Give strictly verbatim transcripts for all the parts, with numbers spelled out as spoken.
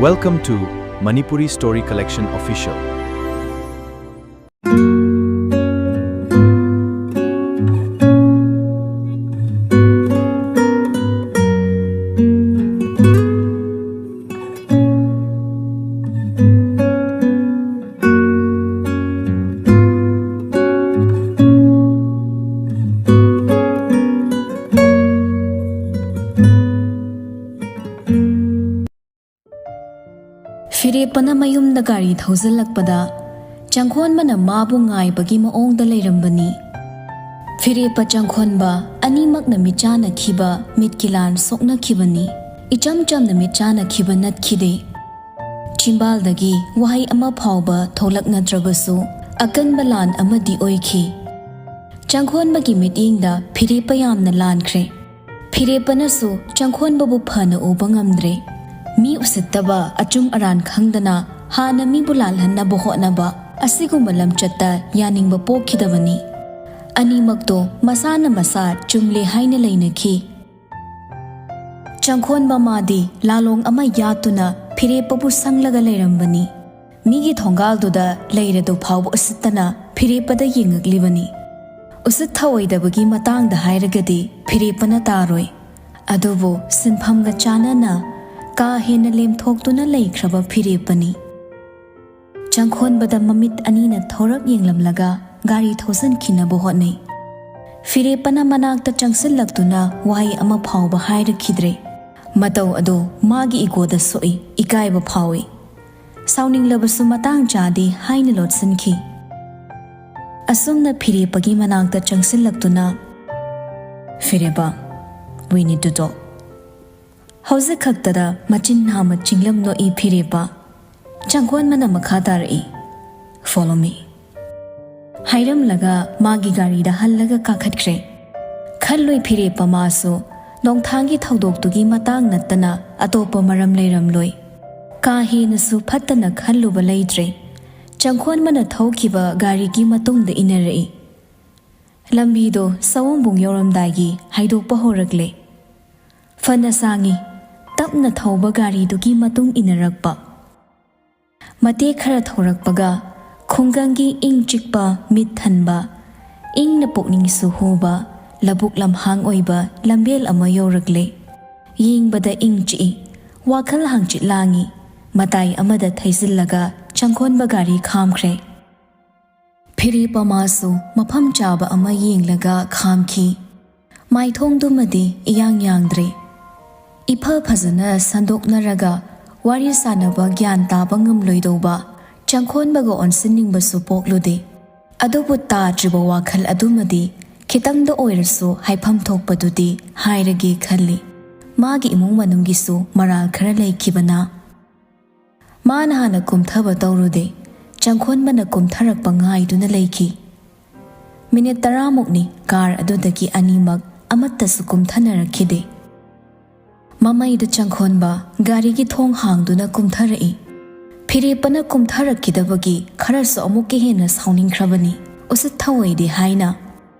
Welcome to Manipuri Story Collection Official. ꯐꯤꯔꯦꯞꯄꯅ ꯃꯌꯨꯝꯗ ꯒꯥꯔꯤ ꯊꯧꯖꯤꯜꯂꯛꯄꯗ ꯆꯪꯈꯣꯟꯕꯅ ꯃꯥꯕꯨ ꯉꯥꯏꯕꯒꯤ ꯃꯑꯣꯡꯗ ꯂꯩꯔꯝꯕꯅꯤ꯫ ꯐꯤꯔꯦꯞꯄ ꯆꯪꯈꯣꯟꯕ ꯑꯅꯤꯃꯛꯅ ꯃꯤꯠꯆꯥꯟꯅꯈꯤꯕ ꯃꯤꯠꯀꯤ ꯂꯥꯟ ꯁꯣꯛꯅꯈꯤꯕꯅꯤ꯫ ꯏꯆꯝ ꯆꯝꯅ ꯃꯤꯠꯆꯥꯟꯅꯈꯤꯕ ꯅꯠꯈꯤꯗꯦ꯫ ꯆꯤꯝꯕꯥꯜꯗꯒꯤ ꯋꯥꯍꯩ ꯑꯃ ꯐꯥꯎꯕ ꯊꯣꯛꯂꯛꯅꯗ꯭ꯔꯕꯁꯨ ꯑꯀꯟꯕ ꯂꯥꯟ ꯑꯃꯗꯤ ꯑꯣꯏꯈꯤ꯫ ꯆꯪꯈꯣꯟꯕꯒꯤ ꯃꯤꯠꯌꯦꯡꯗ ꯐꯤꯔꯦꯞꯄ ꯌꯥꯝꯅ ꯂꯥꯟꯈ꯭ꯔꯦ꯫ ꯐꯤꯔꯦꯞꯄꯅꯁꯨ ꯆꯪꯈꯣꯟꯕꯕꯨ ꯐꯅ ꯎꯕ ꯉꯝꯗ꯭ꯔꯦ꯫ ꯃꯤ ꯎꯁꯤꯠꯇꯕ, ꯑꯆꯨꯝ ꯑꯔꯥꯟ ꯈꯪꯗꯅ ꯍꯥꯟꯅ ꯃꯤꯕꯨ ꯂꯥꯜꯍꯟꯅꯕ ꯍꯣꯠꯅꯕ ꯑꯁꯤꯒꯨꯝꯕ ꯂꯝꯆꯠꯇ ꯌꯥꯅꯤꯡꯕ ꯄꯣꯛꯈꯤꯗꯕꯅꯤ꯫ ꯑꯅꯤꯃꯛꯇꯣ ꯃꯁꯥꯅ ꯃꯁꯥ ꯆꯨꯝꯂꯦ ꯍꯥꯏꯅ ꯂꯩꯅꯈꯤ꯫ ꯆꯪꯈꯣꯟꯕ ꯃꯥꯗꯤ ꯂꯥꯂꯣꯡ ꯑꯃ ꯌꯥꯠꯇꯨꯅ ꯐꯤꯔꯦꯞꯄꯕꯨ ꯁꯪꯂꯒ ꯂꯩꯔꯝꯕꯅꯤ꯫ ꯃꯤꯒꯤ ꯊꯣꯡꯒꯥꯜꯗꯨꯗ ꯂꯩꯔꯗꯨ ꯐꯥꯎꯕ ꯎꯁꯤꯠꯇꯅ ꯐꯤꯔꯦꯞꯄꯗ ꯌꯦꯡꯉꯛꯂꯤꯕꯅꯤ꯫ ꯎꯁꯤꯠ ꯊꯑꯣꯏꯗꯕꯒꯤ ꯃꯇꯥꯡꯗ ꯍꯥꯏꯔꯒꯗꯤ ꯐꯤꯔꯦꯞꯄꯅ ꯇꯥꯔꯣꯏ꯫ ꯑꯗꯨꯕꯨ ꯁꯤꯟꯐꯝꯒ ꯆꯥꯟꯅꯅ ꯀꯥ ꯍꯦꯟꯅ ꯂꯦꯝꯊꯣꯛꯇꯨꯅ ꯂꯩꯈ꯭ꯔꯕ ꯐꯤꯔꯦꯞꯄꯅꯤ꯫ ꯆꯪꯈꯣꯟꯕꯗ ꯃꯃꯤꯠ ꯑꯅꯤꯅ ꯊꯧꯔꯞ ꯌꯦꯡꯂꯝꯂꯒ ꯒꯥꯔꯤ ꯊꯧꯖꯤꯟꯈꯤꯅꯕ ꯍꯣꯠꯅꯩ꯫ ꯐꯤꯔꯦꯞꯄꯅ ꯃꯅꯥꯛꯇ ꯆꯪꯁꯤꯜꯂꯛꯇꯨꯅ ꯋꯥꯍꯩ ꯑꯃ ꯐꯥꯎꯕ ꯍꯥꯏꯔꯛꯈꯤꯗ꯭ꯔꯦ꯫ ꯃꯇꯧ ꯑꯗꯨ ꯃꯥꯒꯤ ꯏꯒꯣꯗ ꯁꯣꯛꯏ, ꯏꯀꯥꯏꯕ ꯐꯥꯎꯏ꯫ ꯁꯥꯎꯅꯤꯡꯂꯕꯁꯨ ꯃꯇꯥꯡ ꯆꯥꯗꯦ ꯍꯥꯏꯅ ꯂꯣꯠꯁꯤꯟꯈꯤ꯫ ꯑꯁꯨꯝꯅ ꯐꯤꯔꯦꯞꯄꯒꯤ ꯃꯅꯥꯛꯇ ꯆꯪꯁꯤꯜꯂꯛꯇꯨꯅ, "ꯐꯤꯔꯦꯞꯄ, we need to talk." ꯍꯧꯖꯤꯛ ꯈꯛꯇꯗ ꯃꯆꯤꯟ ꯅꯥꯝꯃ ꯆꯤꯡꯂꯝ ꯅꯣꯛꯏ ꯐꯤꯔꯦꯞꯄ꯫ ꯆꯪꯈꯣꯟꯕꯅ ꯃꯈꯥ ꯇꯥꯔꯛꯏ, "Follow me." ꯍꯥꯏꯔꯝꯂꯒ ꯃꯥꯒꯤ ꯒꯥꯔꯤꯗ ꯍꯜꯂꯒ ꯀꯥꯈꯠꯈ꯭ꯔꯦ꯫ ꯈꯜꯂꯣꯏ ꯐꯤꯔꯦꯞꯄ ꯃꯥꯁꯨ ꯅꯣꯡꯊꯥꯡꯒꯤ ꯊꯧꯗꯣꯛꯇꯨꯒꯤ ꯃꯇꯥꯡ ꯅꯠꯇꯅ ꯑꯇꯣꯞꯄ ꯃꯔꯝ ꯂꯩꯔꯝꯂꯣꯏ꯫ ꯀꯥ ꯍꯦꯟꯅꯁꯨ ꯐꯠꯇꯅ ꯈꯜꯂꯨꯕ ꯂꯩꯇ꯭ꯔꯦ꯫ ꯆꯪꯈꯣꯟꯕꯅ ꯊꯧꯈꯤꯕ ꯒꯥꯔꯤꯒꯤ ꯃꯇꯨꯡꯗ ꯏꯟꯅꯔꯛꯏ꯫ ꯂꯝꯕꯤꯗꯣ ꯁꯑꯣꯝꯕꯨꯡ ꯌꯧꯔꯝꯗꯥꯏꯒꯤ ꯍꯥꯏꯗꯣꯛꯄ ꯍꯧꯔꯛꯂꯦ꯫ ꯐꯅ ꯁꯥꯡꯉꯤ꯫ ꯇꯞꯅ ꯊꯧꯕ ꯒꯥꯔꯤꯗꯨꯒꯤ ꯃꯇꯨꯡ ꯏꯟꯅꯔꯛꯄ꯫ ꯃꯇꯦꯛ ꯈꯔ ꯊꯧꯔꯛꯄꯒ ꯈꯨꯡꯒꯪꯒꯤ ꯏꯪ ꯆꯤꯛꯄ, ꯃꯤꯠ ꯊꯟꯕ, ꯏꯪꯅ ꯄꯨꯛꯅꯤꯡꯁꯨ ꯍꯨꯕ ꯂꯧꯕꯨꯛ ꯂꯝꯍꯥꯡ ꯑꯣꯏꯕ ꯂꯝꯕꯦꯜ ꯑꯃ ꯌꯧꯔꯛꯂꯦ꯫ ꯌꯦꯡꯕꯗ ꯏꯪ ꯆꯤꯛꯏ, ꯋꯥꯈꯜ ꯍꯥꯡꯆꯤꯠ ꯂꯥꯡꯏ꯫ ꯃꯇꯥꯏ ꯑꯃꯗ ꯊꯩꯖꯤꯜꯂꯒ ꯆꯪꯈꯣꯟꯕ ꯒꯥꯔꯤ ꯈꯥꯝꯈ꯭ꯔꯦ꯫ ꯐꯤꯔꯦꯞꯄ ꯃꯥꯁꯨ ꯃꯐꯝ ꯆꯥꯕ ꯑꯃ ꯌꯦꯡꯂꯒ ꯈꯥꯝꯈꯤ꯫ ꯃꯥꯏꯊꯣꯡꯗꯨꯃꯗꯤ ꯏꯌꯥꯡ ꯌꯥꯡꯗ꯭ꯔꯦ꯫ ꯏꯐ ꯐꯖꯅ ꯁꯟꯗꯣꯛꯅꯔꯒ ꯋꯥꯔꯤ ꯁꯥꯅꯕ ꯒ꯭ꯌꯥꯟ ꯇꯥꯕ ꯉꯝꯂꯣꯏꯗꯧꯕ ꯆꯪꯈꯣꯟꯕꯒ ꯑꯣꯟꯁꯤꯟꯅꯤꯡꯕꯁꯨ ꯄꯣꯛꯂꯨꯗꯦ꯫ ꯑꯗꯨꯕꯨ ꯇꯥꯗ꯭ꯔꯤꯕ ꯋꯥꯈꯜ ꯑꯗꯨꯃꯗꯤ ꯈꯤꯇꯪꯗ ꯑꯣꯏꯔꯁꯨ ꯍꯥꯏꯐꯝ ꯊꯣꯛꯄꯗꯨꯗꯤ ꯍꯥꯏꯔꯒꯦ ꯈꯜꯂꯤ꯫ ꯃꯥꯒꯤ ꯏꯃꯨꯡ ꯃꯅꯨꯡꯒꯤꯁꯨ ꯃꯔꯥꯜ ꯈꯔ ꯂꯩꯈꯤꯕꯅ꯫ ꯃꯥꯅ ꯍꯥꯟꯅ ꯀꯨꯝꯊꯕ ꯇꯧꯔꯨꯗꯦ꯫ ꯆꯪꯈꯣꯟꯕꯅ ꯀꯨꯝꯊꯔꯛꯄ ꯉꯥꯏꯗꯨꯅ ꯂꯩꯈꯤ꯫ ꯃꯤꯅꯤꯠ ꯇꯔꯥꯃꯨꯛꯅꯤ ꯀꯥꯔ ꯑꯗꯨꯗꯒꯤ ꯑꯅꯤꯃꯛ ꯑꯃꯠꯇꯁꯨ ꯀꯨꯝꯊꯅꯔꯛꯈꯤꯗꯦ꯫ ꯃꯃꯩꯗ ꯆꯪꯈꯣꯟꯕ ꯒꯥꯔꯤꯒꯤ ꯊꯣꯡ ꯍꯥꯡꯗꯨꯅ ꯀꯨꯝꯊꯔꯛꯏ꯫ ꯐꯤꯔꯦꯞꯄꯅ ꯀꯨꯝꯊꯔꯛꯈꯤꯗꯕꯒꯤ ꯈꯔꯁꯨ ꯑꯃꯨꯛꯀ ꯍꯦꯟꯅ ꯁꯥꯎꯅꯤꯡꯈ꯭ꯔꯕꯅꯤ꯫ ꯎꯁꯤꯠ ꯊꯑꯣꯏꯗꯦ ꯍꯥꯏꯅ꯫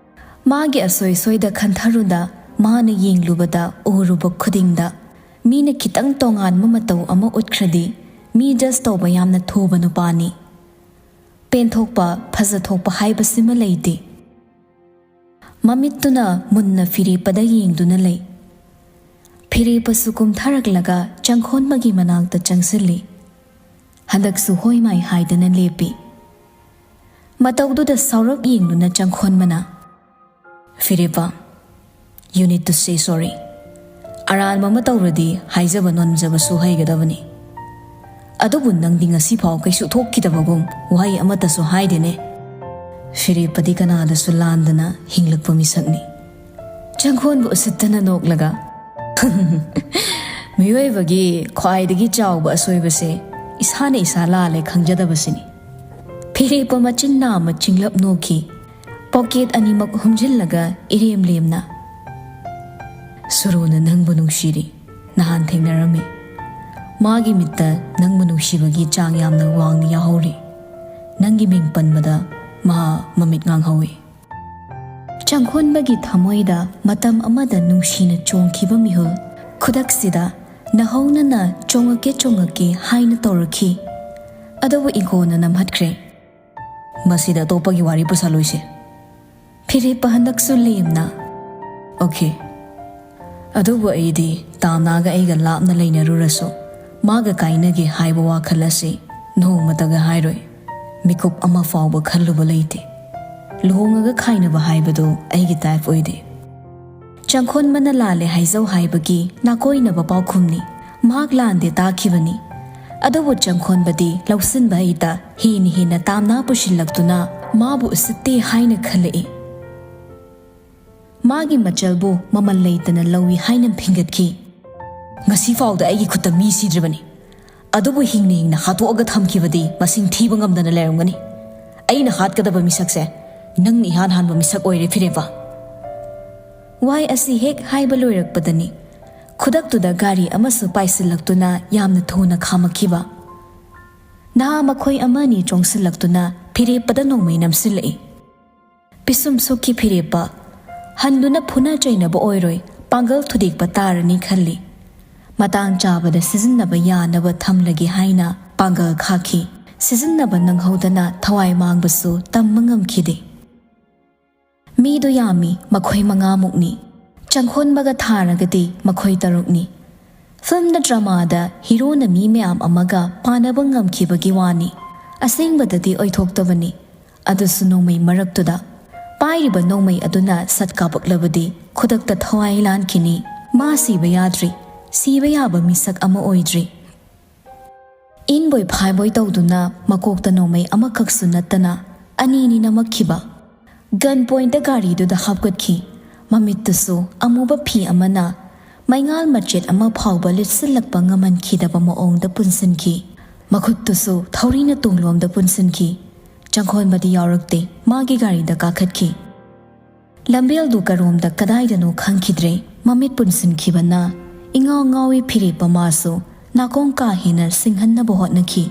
ꯃꯥꯒꯤ ꯑꯁꯣꯏ ꯁꯣꯏꯗ ꯈꯟꯊꯔꯨꯗ ꯃꯥꯅ ꯌꯦꯡꯂꯨꯕꯗ ꯎꯔꯨꯕ ꯈꯨꯗꯤꯡꯗ ꯃꯤꯅ ꯈꯤꯇꯪ ꯇꯣꯉꯥꯟꯕ ꯃꯇꯧ ꯑꯃ ꯎꯠꯈ꯭ꯔꯗꯤ ꯃꯤ ꯖꯁ ꯇꯧꯕ ꯌꯥꯝꯅ ꯊꯨꯕ ꯅꯨꯄꯥꯅꯤ꯫ ꯄꯦꯟꯊꯣꯛꯄ, ꯐꯖꯊꯣꯛꯄ ꯍꯥꯏꯕꯁꯤꯃ ꯂꯩꯇꯦ꯫ ꯃꯃꯤꯠꯇꯨꯅ ꯃꯨꯟꯅ ꯐꯤꯔꯦꯞꯄꯗ ꯌꯦꯡꯗꯨꯅ ꯂꯩ꯫ ꯐꯤꯔꯦꯞꯄꯁꯨ ꯀꯨꯝꯊꯔꯛꯂꯒ ꯆꯪꯈꯣꯟꯕꯒꯤ ꯃꯅꯥꯛꯇ ꯆꯪꯁꯤꯜꯂꯤ꯫ ꯍꯟꯗꯛꯁꯨ ꯍꯣꯏ ꯃꯥꯏ ꯍꯥꯏꯗꯅ ꯂꯦꯞꯄꯤ꯫ ꯃꯇꯧꯗꯨꯗ ꯁꯥꯎꯔꯞ ꯌꯦꯡꯗꯨꯅ ꯆꯪꯈꯣꯟꯕꯅ, "ꯐꯤꯔꯦꯞꯄ, you need to say sorry꯫ ꯑꯔꯥꯟꯕ ꯑꯃ ꯇꯧꯔꯗꯤ ꯍꯥꯏꯖꯕ ꯅꯣꯟꯖꯕꯁꯨ ꯍꯩꯒꯗꯕꯅꯤ꯫ ꯑꯗꯨꯕꯨ ꯅꯪꯗꯤ ꯉꯁꯤꯐꯥꯎ ꯀꯩꯁꯨ ꯊꯣꯛꯈꯤꯗꯕꯒꯨꯝ ꯋꯥꯍꯩ ꯑꯃꯠꯇꯁꯨ ꯍꯥꯏꯗꯦꯅꯦ꯫" ꯐꯤꯔꯦꯞꯄꯗꯤ ꯀꯅꯥꯗꯁꯨ ꯂꯥꯟꯗꯅ ꯍꯤꯡꯂꯛꯄ ꯃꯤꯁꯛꯅꯤ꯫ ꯆꯪꯈꯣꯟꯕ ꯎꯁꯤꯠꯇꯅ ꯅꯣꯛꯂꯒ, "ꯃꯤꯑꯣꯏꯕꯒꯤ ꯈ꯭ꯋꯥꯏꯗꯒꯤ ꯆꯥꯎꯕ ꯑꯁꯣꯏꯕꯁꯦ ꯏꯁꯥꯅ ꯏꯁꯥ ꯂꯥꯜꯂꯦ ꯈꯪꯖꯗꯕꯁꯤꯅꯤ꯫" ꯐꯤꯔꯦꯞꯄ ꯃꯆꯤꯟ ꯅꯥꯝꯃ ꯆꯤꯡꯂꯞ ꯅꯣꯛꯈꯤ, ꯄꯣꯀꯦꯠ ꯑꯅꯤꯃꯛ ꯍꯨꯝꯖꯤꯜꯂꯒ ꯏꯔꯦꯝ ꯂꯦꯝꯅ꯫ "ꯁꯨꯔꯨꯅ ꯅꯪꯕꯨ ꯅꯨꯡꯁꯤꯔꯤ꯫ ꯅꯍꯥꯟ ꯊꯦꯡꯅꯔꯝꯃꯤ꯫ ꯃꯥꯒꯤ ꯃꯤꯠꯇ ꯅꯪꯕꯨ ꯅꯨꯡꯁꯤꯕꯒꯤ ꯆꯥꯡ ꯌꯥꯝꯅ ꯋꯥꯡꯅ ꯌꯥꯎꯍꯧꯔꯤ꯫ ꯅꯪꯒꯤ ꯃꯤꯡ ꯄꯟꯕꯗ ꯃꯍꯥꯛ ꯃꯃꯤꯠ ꯉꯥꯡꯍꯧꯏ꯫" ꯆꯪꯈꯣꯟꯕꯒꯤ ꯊꯃꯣꯏꯗ ꯃꯇꯝ ꯑꯃꯗ ꯅꯨꯡꯁꯤꯅ ꯆꯣꯡꯈꯤꯕ ꯃꯤꯍꯨꯜ ꯈꯨꯗꯛꯁꯤꯗ ꯅꯍꯧꯅꯅ "ꯆꯣꯡꯉꯛꯀꯦ, ꯆꯣꯡꯉꯛꯀꯦ" ꯍꯥꯏꯅ ꯇꯧꯔꯛꯈꯤ꯫ ꯑꯗꯨꯕꯨ ꯏꯒꯣꯅ ꯅꯝꯍꯠꯈ꯭ꯔꯦ꯫ "ꯃꯁꯤꯗ ꯑꯇꯣꯞꯄꯒꯤ ꯋꯥꯔꯤ ꯄꯨꯁꯜꯂꯣꯏꯁꯦ꯫ ꯐꯤꯔꯦꯞꯄ ꯍꯟꯗꯛꯁꯨ ꯂꯦꯝꯅ, "ꯑꯣꯀꯦ꯫ ꯑꯗꯨꯕꯨ ꯑꯩꯗꯤ ꯇꯥꯝꯅꯥꯒ ꯑꯩꯒ ꯂꯥꯞꯅ ꯂꯩꯅꯔꯨꯔꯁꯨ ꯃꯥꯒ ꯀꯥꯏꯅꯒꯦ ꯍꯥꯏꯕ ꯋꯥꯈꯜ ꯑꯁꯤ ꯅꯣꯡꯃꯇꯒ ꯍꯥꯏꯔꯣꯏ꯫ ꯃꯤꯀꯨꯞ ꯑꯃ ꯐꯥꯎꯕ ꯈꯜꯂꯨꯕ ꯂꯩꯇꯦ꯫ ꯂꯨꯍꯣꯡꯉꯒ ꯈꯥꯏꯅꯕ ꯍꯥꯏꯕꯗꯨ ꯑꯩꯒꯤ ꯇꯥꯏꯞ ꯑꯣꯏꯗꯦ꯫ ꯆꯪꯈꯣꯟꯕꯅ ꯂꯥꯜꯂꯦ ꯍꯥꯏꯖꯧ ꯍꯥꯏꯕꯒꯤ ꯅꯥꯀꯣꯏꯅꯕ ꯄꯥꯎꯈꯨꯝꯅꯤ꯫ ꯃꯍꯥꯛ ꯂꯥꯟꯗꯦ ꯇꯥꯈꯤꯕꯅꯤ꯫ ꯑꯗꯨꯕꯨ ꯆꯪꯈꯣꯟꯕꯗꯤ ꯂꯧꯁꯤꯟꯕ ꯍꯩꯇ ꯍꯦꯟꯅ ꯍꯦꯟꯅ ꯇꯥꯝꯅꯥ ꯄꯨꯁꯤꯜꯂꯛꯇꯨꯅ ꯃꯥꯕꯨ ꯎꯁꯤꯠꯇꯦ ꯍꯥꯏꯅ ꯈꯜꯂꯛꯏ꯫ ꯃꯥꯒꯤ ꯃꯆꯜꯕꯨ ꯃꯃꯜ ꯂꯩꯇꯅ ꯂꯧꯏ ꯍꯥꯏꯅ ꯐꯤꯡꯒꯠꯈꯤ꯫ "ꯉꯁꯤ ꯐꯥꯎꯗ ꯑꯩꯒꯤ ꯈꯨꯠꯇ ꯃꯤ ꯁꯤꯗ꯭ꯔꯤꯕꯅꯤ꯫ ꯑꯗꯨꯕꯨ ꯍꯤꯡꯅ ꯍꯤꯡꯅ ꯍꯥꯠꯇꯣꯛꯑꯒ ꯊꯝꯈꯤꯕꯗꯤ ꯃꯁꯤꯡ ꯊꯤꯕ ꯉꯝꯗꯅ ꯂꯩꯔꯝꯒꯅꯤ꯫ ꯑꯩꯅ ꯍꯥꯠꯀꯗꯕ ꯃꯤꯁꯛꯁꯦ ꯅꯪꯅ ꯏꯍꯥꯟ ꯍꯥꯟꯕ ꯃꯤꯁꯛ ꯑꯣꯏꯔꯦ, ꯐꯤꯔꯦꯞꯄ꯫" ꯋꯥꯍꯩ ꯑꯁꯤ ꯍꯦꯛ ꯍꯥꯏꯕ ꯂꯣꯏꯔꯛꯄꯗꯅꯤ ꯈꯨꯗꯛꯇꯨꯗ ꯒꯥꯔꯤ ꯑꯃꯁꯨ ꯄꯥꯏꯁꯤꯜꯂꯛꯇꯨꯅ ꯌꯥꯝꯅ ꯊꯨꯅ ꯈꯥꯝꯃꯛꯈꯤꯕ꯫ ꯅꯍꯥ ꯃꯈꯣꯏ ꯑꯃꯅꯤ ꯆꯣꯡꯁꯤꯜꯂꯛꯇꯨꯅ ꯐꯤꯔꯦꯞꯄꯗ ꯅꯣꯡꯃꯩ ꯅꯝꯁꯤꯜꯂꯛꯏ꯫ ꯄꯤꯁꯨꯝ ꯁꯨꯛꯈꯤ ꯐꯤꯔꯦꯞꯄ꯫ ꯍꯟꯗꯨꯅ ꯐꯨꯅ ꯆꯩꯅꯕ ꯑꯣꯏꯔꯣꯏ, ꯄꯥꯡꯒꯜ ꯊꯨꯗꯦꯛꯄ ꯇꯥꯔꯅꯤ ꯈꯜꯂꯤ꯫ ꯃꯇꯥꯡ ꯆꯥꯕꯗ ꯁꯤꯖꯤꯟꯅꯕ ꯌꯥꯅꯕ ꯊꯝꯂꯒꯦ ꯍꯥꯏꯅ ꯄꯥꯡꯒꯜ ꯈꯥꯛꯈꯤ꯫ ꯁꯤꯖꯤꯟꯅꯕ ꯅꯪꯍꯧꯗꯅ ꯊꯋꯥꯏ ꯃꯥꯡꯕꯁꯨ ꯇꯝꯕ ꯉꯝꯈꯤꯗꯦ꯫ ꯃꯤꯗꯨ ꯌꯥꯝꯃꯤ, ꯃꯈꯣꯏ ꯃꯉꯥꯃꯨꯛꯅꯤ꯫ ꯆꯪꯈꯣꯟꯕꯒ ꯊꯥꯔꯒꯗꯤ ꯃꯈꯣꯏ ꯇꯔꯨꯛꯅꯤ꯫ ꯐꯤꯜꯝꯗ, ꯗ꯭ꯔꯃꯥꯗ ꯍꯤꯔꯣꯅ ꯃꯤ ꯃꯌꯥꯝ ꯑꯃꯒ ꯄꯥꯅꯕ ꯉꯝꯈꯤꯕꯒꯤ ꯋꯥꯅꯤ꯫ ꯑꯁꯦꯡꯕꯗꯗꯤ ꯑꯣꯏꯊꯣꯛꯇꯕꯅꯤ꯫ ꯑꯗꯨꯁꯨ ꯅꯣꯡꯃꯩ ꯃꯔꯛꯇꯨꯗ꯫ ꯄꯥꯏꯔꯤꯕ ꯅꯣꯡꯃꯩ ꯑꯗꯨꯅ ꯁꯠ ꯀꯥꯞꯄꯛꯂꯕꯗꯤ ꯈꯨꯗꯛꯇ ꯊꯋꯥꯏ ꯂꯥꯟꯈꯤꯅꯤ꯫ ꯃꯥ ꯁꯤꯕ ꯌꯥꯗ꯭ꯔꯤ꯫ ꯁꯤꯕ ꯌꯥꯕ ꯃꯤꯁꯛ ꯑꯃ ꯑꯣꯏꯗ꯭ꯔꯤ꯫ ꯏꯟꯕꯣꯏ ꯐꯥꯏꯕꯣꯏ ꯇꯧꯗꯨꯅ ꯃꯀꯣꯛꯇ ꯅꯣꯡꯃꯩ ꯑꯃꯈꯛꯁꯨ ꯅꯠꯇꯅ ꯑꯅꯤꯅꯤ ꯅꯝꯃꯛꯈꯤꯕ꯫ ꯒꯟ ꯄꯣꯏꯟꯠꯇ ꯒꯥꯔꯤꯗꯨꯗ ꯍꯥꯞꯀꯠꯈꯤ꯫ ꯃꯃꯤꯠꯇꯨꯁꯨ ꯑꯃꯨꯕ ꯐꯤ ꯑꯃꯅ ꯃꯩꯉꯥꯜ ꯃꯆꯦꯠ ꯑꯃ ꯐꯥꯎꯕ ꯂꯤꯠꯁꯤꯜꯂꯛꯄ ꯉꯝꯍꯟꯈꯤꯗꯕ ꯃꯑꯣꯡꯗ ꯄꯨꯟꯁꯤꯟꯈꯤ꯫ ꯃꯈꯨꯠꯇꯨꯁꯨ ꯊꯧꯔꯤꯅ ꯇꯨꯡꯂꯣꯝꯗ ꯄꯨꯟꯁꯤꯟꯈꯤ꯫ ꯆꯪꯈꯣꯟꯕꯗꯤ ꯌꯥꯎꯔꯛꯇꯦ꯫ ꯃꯥꯒꯤ ꯒꯥꯔꯤꯗ ꯀꯥꯈꯠꯈꯤ꯫ ꯂꯝꯕꯦꯜꯗꯨ ꯀꯔꯣꯝꯗ ꯀꯗꯥꯏꯗꯅꯣ ꯈꯪꯈꯤꯗ꯭ꯔꯦ꯫ ꯃꯃꯤꯠ ꯄꯨꯟꯁꯤꯟꯈꯤꯕꯅ ꯏꯉꯥꯎ ꯉꯥꯎꯏ ꯐꯤꯔꯦꯞꯄ ꯃꯥꯁꯨ ꯅꯥꯀꯣꯡ ꯀꯥ ꯍꯦꯟꯅ ꯁꯤꯡꯍꯟꯅꯕ ꯍꯣꯠꯅꯈꯤ꯫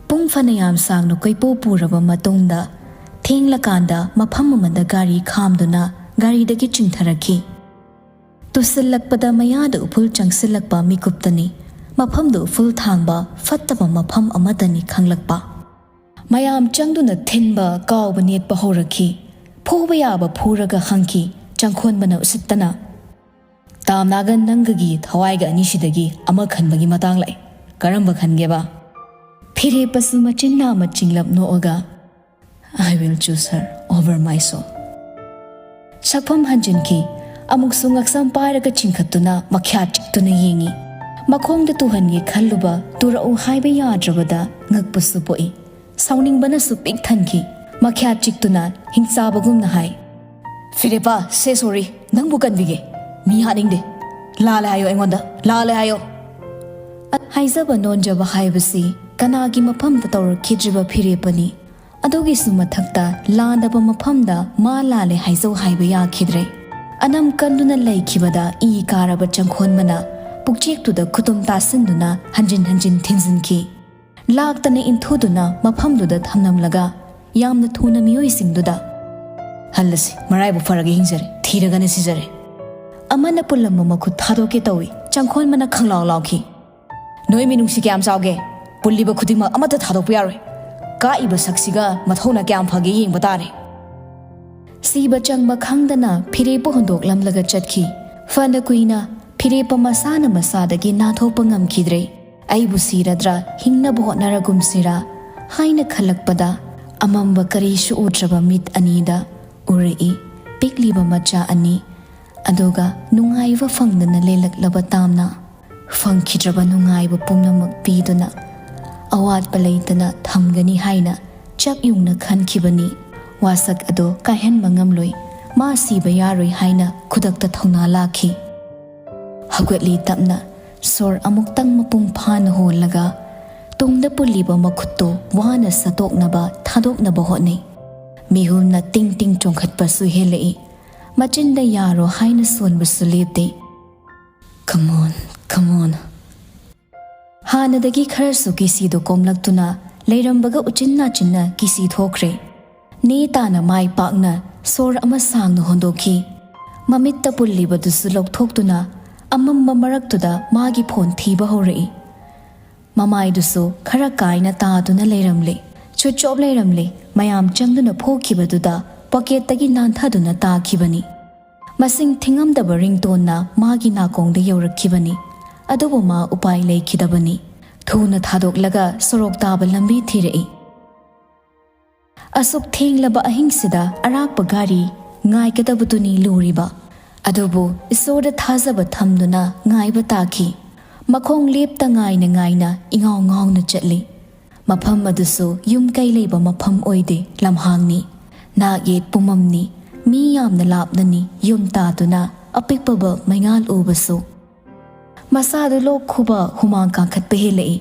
ꯄꯨꯡ ꯐꯅꯌꯥꯝ ꯁꯥꯡꯅ ꯀꯣꯏꯄꯨ ꯄꯨꯔꯕ ꯃꯇꯨꯡꯗ ꯊꯦꯡꯂꯀꯥꯟꯗ ꯃꯐꯝ ꯑꯃꯗ ꯒꯥꯔꯤ ꯈꯥꯝꯗꯨꯅ ꯒꯥꯔꯤꯗꯒꯤ ꯆꯤꯡꯊꯔꯛꯈꯤ꯫ ꯎꯁꯤꯜꯂꯛꯄꯗ ꯃꯌꯥꯗ ꯎꯐꯨꯜ ꯆꯪꯁꯤꯜꯂꯛꯄ ꯃꯤꯀꯨꯞꯇꯅꯤ꯫ ꯃꯐꯝꯗꯨ ꯎꯐꯨꯜ ꯊꯥꯡꯕ ꯐꯠꯇꯕ ꯃꯐꯝ ꯑꯃꯇꯅꯤ ꯈꯪꯂꯛꯄ꯫ ꯃꯌꯥꯝ ꯆꯪꯗꯨꯅ ꯊꯤꯟꯕ ꯀꯥꯎꯕ ꯅꯦꯠꯄ ꯍꯧꯔꯛꯈꯤ꯫ ꯐꯨꯕ ꯌꯥꯕ ꯐꯨꯔꯒ ꯍꯪꯈꯤ ꯆꯪꯈꯣꯟꯕꯅ ꯎꯁꯤꯠꯇꯅ꯫ "ꯇꯥꯝꯅꯥꯒ ꯅꯪꯒꯒꯤ ꯊꯋꯥꯏꯒ ꯑꯅꯤꯁꯤꯗꯒꯤ ꯑꯃ ꯈꯟꯕꯒꯤ ꯃꯇꯥꯡ ꯂꯥꯛꯑꯦ꯫ ꯀꯔꯝꯕ ꯈꯟꯒꯦꯕ?" ꯐꯤꯔꯦꯞꯄꯁꯨ ꯃꯆꯤꯟ ꯅꯥꯝꯃ ꯆꯤꯡꯂꯞ ꯅꯣꯛꯑꯒ, "I will choose her over my soul." ꯁꯛꯐꯝ ꯍꯟꯖꯤꯟꯈꯤ꯫ ꯑꯃꯨꯛꯁꯨ ꯉꯛꯁꯝ ꯄꯥꯏꯔꯒ ꯆꯤꯡꯈꯠꯇꯨꯅ ꯃꯈ꯭ꯌꯥꯠ ꯆꯤꯛꯇꯨꯅ ꯌꯦꯡꯉꯤ꯫ ꯃꯈꯣꯡꯗ ꯇꯨꯍꯟꯒꯦ ꯈꯜꯂꯨꯕ ꯇꯨꯔꯛꯎ ꯍꯥꯏꯕ ꯌꯥꯗ꯭ꯔꯕꯗ ꯉꯛꯄꯁꯨ ꯄꯣꯛꯏ꯫ ꯁꯥꯎꯅꯤꯡꯕꯅꯁꯨ ꯄꯤꯛ ꯊꯟꯈꯤ꯫ ꯃꯈ꯭ꯌꯥꯠ ꯆꯤꯛꯇꯨꯅ ꯍꯤꯡꯆꯥꯕꯒꯨꯝꯅ ꯍꯥꯏ, "ꯐꯤꯔꯦꯞꯄ, say sorry, ꯅꯪꯕꯨ ꯀꯟꯕꯤꯒꯦ꯫ ꯃꯤ ꯍꯥꯠꯅꯤꯡꯗꯦ꯫ ꯂꯥꯜꯂꯦ ꯍꯥꯏꯌꯣ ꯑꯩꯉꯣꯟꯗ, ꯂꯥꯜꯂꯦ ꯍꯥꯏꯌꯣ꯫" ꯍꯥꯏꯖꯕ ꯅꯣꯟꯖꯕ ꯍꯥꯏꯕꯁꯤ ꯀꯅꯥꯒꯤ ꯃꯐꯝꯗ ꯇꯧꯔꯛꯈꯤꯗ꯭ꯔꯤꯕ ꯐꯤꯔꯦꯞꯄꯅꯤ꯫ ꯑꯗꯨꯒꯤꯁꯨ ꯃꯊꯛꯇ ꯂꯥꯟꯗꯕ ꯃꯐꯝꯗ ꯃꯥ ꯂꯥꯜꯂꯦ ꯍꯥꯏꯖꯧ ꯍꯥꯏꯕ ꯌꯥꯈꯤꯗ꯭ꯔꯦ꯫ ꯑꯅꯝ ꯀꯟꯗꯨꯅ ꯂꯩꯈꯤꯕꯗ ꯏ ꯀꯥꯔꯕ ꯆꯪꯈꯣꯟꯕꯅ ꯄꯨꯛꯆꯦꯛꯇꯨꯗ ꯈꯨꯇꯨꯝ ꯇꯥꯁꯤꯟꯗꯨꯅ ꯍꯟꯖꯤꯟ ꯍꯟꯖꯤꯟ ꯊꯤꯟꯖꯤꯟꯈꯤ꯫ ꯂꯥꯛꯇꯅ ꯏꯟꯊꯨꯗꯨꯅ ꯃꯐꯝꯗꯨꯗ ꯊꯝꯂꯝꯂꯒ ꯌꯥꯝꯅ ꯊꯨꯅ ꯃꯤꯑꯣꯏꯁꯤꯡꯗꯨꯗ, "ꯍꯜꯂꯁꯤ, ꯃꯔꯥꯏꯕꯛ ꯐꯔꯒ ꯍꯤꯡꯖꯔꯦ, ꯊꯤꯔꯒꯅ ꯁꯤꯖꯔꯦ꯫" ꯑꯃꯅ ꯄꯨꯜꯂꯝꯕ ꯃꯈꯨꯠ ꯊꯥꯗꯣꯛꯀꯦ ꯇꯧꯏ꯫ ꯆꯪꯈꯣꯟꯕꯅ ꯈꯪꯂꯥꯎ ꯂꯥꯎꯈꯤ, "ꯅꯣꯏ ꯃꯤꯅꯨꯡꯁꯤ ꯀꯌꯥꯝ ꯆꯥꯎꯒꯦ? ꯄꯨꯜꯂꯤꯕ ꯈꯨꯗꯤꯡꯃꯛ ꯑꯃꯠꯇ ꯊꯥꯗꯣꯛꯄ ꯌꯥꯔꯣꯏ꯫ ꯀꯥꯛꯏꯕ ꯁꯛꯁꯤꯒ ꯃꯊꯧꯅ ꯀꯌꯥꯝ ꯐꯒꯦ ꯌꯦꯡꯕ ꯇꯥꯔꯦ꯫" ꯁꯤꯕ ꯆꯪꯕ ꯈꯪꯗꯅ ꯐꯤꯔꯦꯞꯄꯨ ꯍꯨꯟꯗꯣꯛꯂꯝꯂꯒ ꯆꯠꯈꯤ꯫ ꯐꯅ ꯀꯨꯏꯅ ꯐꯤꯔꯦꯞꯄ ꯃꯁꯥꯅ ꯃꯁꯥꯗꯒꯤ ꯅꯥꯊꯣꯛꯄ ꯉꯝꯈꯤꯗ꯭ꯔꯦ꯫ "ꯑꯩꯕꯨ ꯁꯤꯔꯗ꯭ꯔꯥ, ꯍꯤꯡꯅꯕ ꯍꯣꯠꯅꯔꯒꯨꯝꯁꯤꯔꯥ?" ꯍꯥꯏꯅ ꯈꯜꯂꯛꯄꯗ ꯑꯃꯝꯕ ꯀꯔꯤꯁꯨ ꯎꯗ꯭ꯔꯕ ꯃꯤꯠ ꯑꯅꯤꯗ ꯎꯔꯛꯏ ꯄꯤꯛꯂꯤꯕ ꯃꯆꯥ ꯑꯅꯤ, ꯑꯗꯨꯒ ꯅꯨꯡꯉꯥꯏꯕ ꯐꯪꯗꯅ ꯂꯦꯜꯂꯛꯂꯕ ꯇꯥꯝꯅ꯫ ꯐꯪꯈꯤꯗ꯭ꯔꯕ ꯅꯨꯡꯉꯥꯏꯕ ꯄꯨꯝꯅꯃꯛ ꯄꯤꯗꯨꯅ ꯑꯋꯥꯠꯄ ꯂꯩꯇꯅ ꯊꯝꯒꯅꯤ ꯍꯥꯏꯅ ꯆꯞ ꯌꯨꯡꯅ ꯈꯟꯈꯤꯕꯅꯤ꯫ ꯋꯥꯁꯛ ꯑꯗꯨ ꯀꯥꯏꯍꯟꯕ ꯉꯝꯂꯣꯏ꯫ ꯃꯥ ꯁꯤꯕ ꯌꯥꯔꯣꯏ ꯍꯥꯏꯅ ꯈꯨꯗꯛꯇ ꯊꯧꯅꯥ ꯂꯥꯛꯈꯤ꯫ ꯍꯧꯒꯠꯂꯤ ꯇꯞꯅ, ꯁꯣꯔ ꯑꯃꯨꯛꯇꯪ ꯃꯄꯨꯡ ꯐꯥꯅ ꯍꯣꯜꯂꯒ ꯇꯨꯡꯗ ꯄꯨꯜꯂꯤꯕ ꯃꯈꯨꯠꯇꯨ ꯋꯥꯅ ꯁꯠꯇꯣꯛꯅꯕ, ꯊꯥꯗꯣꯛꯅꯕ ꯍꯣꯠꯅꯩ꯫ ꯃꯤꯍꯨꯜꯅ ꯇꯤꯡ ꯇꯤꯡ ꯆꯣꯡꯈꯠꯄꯁꯨ ꯍꯦꯜꯂꯛꯏ꯫ ꯃꯆꯤꯟꯗ ꯌꯥꯔꯣ ꯍꯥꯏꯅ ꯁꯣꯟꯕꯁꯨ ꯂꯦꯞꯇꯦ꯫ "Come on, come on." ꯍꯥꯟꯅꯗꯒꯤ ꯈꯔꯁꯨ ꯀꯤꯁꯤꯗꯨ ꯀꯣꯝꯂꯛꯇꯨꯅ ꯂꯩꯔꯝꯕꯒ ꯎꯆꯤꯟ ꯅꯥꯆꯤꯟꯅ ꯀꯤꯁꯤ ꯊꯣꯛꯈ꯭ꯔꯦ꯫ ꯅꯦ ꯇꯥꯅ ꯃꯥꯏ ꯄꯥꯛꯅ ꯁꯣꯔ ꯑꯃ ꯁꯥꯡꯅ ꯍꯣꯟꯗꯣꯛꯈꯤ꯫ ꯃꯃꯤꯠꯇ ꯄꯨꯜꯂꯤꯕꯗꯨꯁꯨ ꯂꯧꯊꯣꯛꯇꯨꯅ ꯑꯃꯝꯕ ꯃꯔꯛꯇꯨꯗ ꯃꯥꯒꯤ ꯐꯣꯟ ꯊꯤꯕ ꯍꯧꯔꯛꯏ꯫ ꯃꯃꯥꯏꯗꯨꯁꯨ ꯈꯔ ꯀꯥꯏꯅ ꯇꯥꯗꯨꯅ ꯂꯩꯔꯝꯂꯦ꯫ ꯆꯨꯞꯆꯣꯞ ꯂꯩꯔꯝꯂꯦ꯫ ꯃꯌꯥꯝ ꯆꯪꯗꯨꯅ ꯐꯨꯈꯤꯕꯗꯨꯗ ꯄꯣꯀꯦꯠꯇꯒꯤ ꯅꯥꯟꯊꯗꯨꯅ ꯇꯥꯈꯤꯕꯅꯤ꯫ ꯃꯁꯤꯡ ꯊꯤꯉꯝꯗꯕ ꯔꯤꯡꯇꯣꯟꯅ ꯃꯥꯒꯤ ꯅꯥꯀꯣꯡꯗ ꯌꯧꯔꯛꯈꯤꯕꯅꯤ꯫ ꯑꯗꯨꯕꯨ ꯃꯥ ꯎꯄꯥꯏ ꯂꯩꯈꯤꯗꯕꯅꯤ꯫ ꯊꯨꯅ ꯊꯥꯗꯣꯛꯂꯒ ꯁꯣꯔꯣꯛ ꯇꯥꯕ ꯂꯝꯕꯤ ꯊꯤꯔꯛꯏ꯫ ꯑꯁꯨꯛ ꯊꯦꯡꯂꯕ ꯑꯍꯤꯡꯁꯤꯗ ꯑꯔꯥꯛꯄ ꯒꯥꯔꯤ ꯉꯥꯏꯒꯗꯕꯗꯨꯅꯤ ꯂꯨꯔꯤꯕ꯫ ꯑꯗꯨꯕꯨ ꯏꯁꯣꯔꯗ ꯊꯥꯖꯕ ꯊꯝꯗꯨꯅ ꯉꯥꯏꯕ ꯇꯥꯈꯤ꯫ ꯃꯈꯣꯡ ꯂꯦꯞꯇ ꯉꯥꯏꯅ ꯉꯥꯏꯅ ꯏꯉꯥꯎ ꯉꯥꯎꯅ ꯆꯠꯂꯤ꯫ ꯃꯐꯝ ꯑꯗꯨꯁꯨ ꯌꯨꯝ ꯀꯩ ꯂꯩꯕ ꯃꯐꯝ ꯑꯣꯏꯗꯦ, ꯂꯝꯍꯥꯡꯅꯤ꯫ ꯅꯥꯛ ꯌꯦꯠ ꯄꯨꯝꯃꯝꯅꯤ꯫ ꯃꯤ ꯌꯥꯝꯅ ꯂꯥꯞꯅꯅꯤ ꯌꯨꯝ ꯇꯥꯗꯨꯅ ꯑꯄꯤꯛꯄ ꯕꯜꯕ ꯃꯩꯉꯥꯜ ꯎꯕꯁꯨ꯫ ꯃꯁꯥꯗꯨ ꯂꯣꯛ ꯈꯨꯕ ꯍꯨꯃꯥꯡ ꯀꯥꯡꯈꯠꯄ ꯍꯦꯜꯂꯛꯏ꯫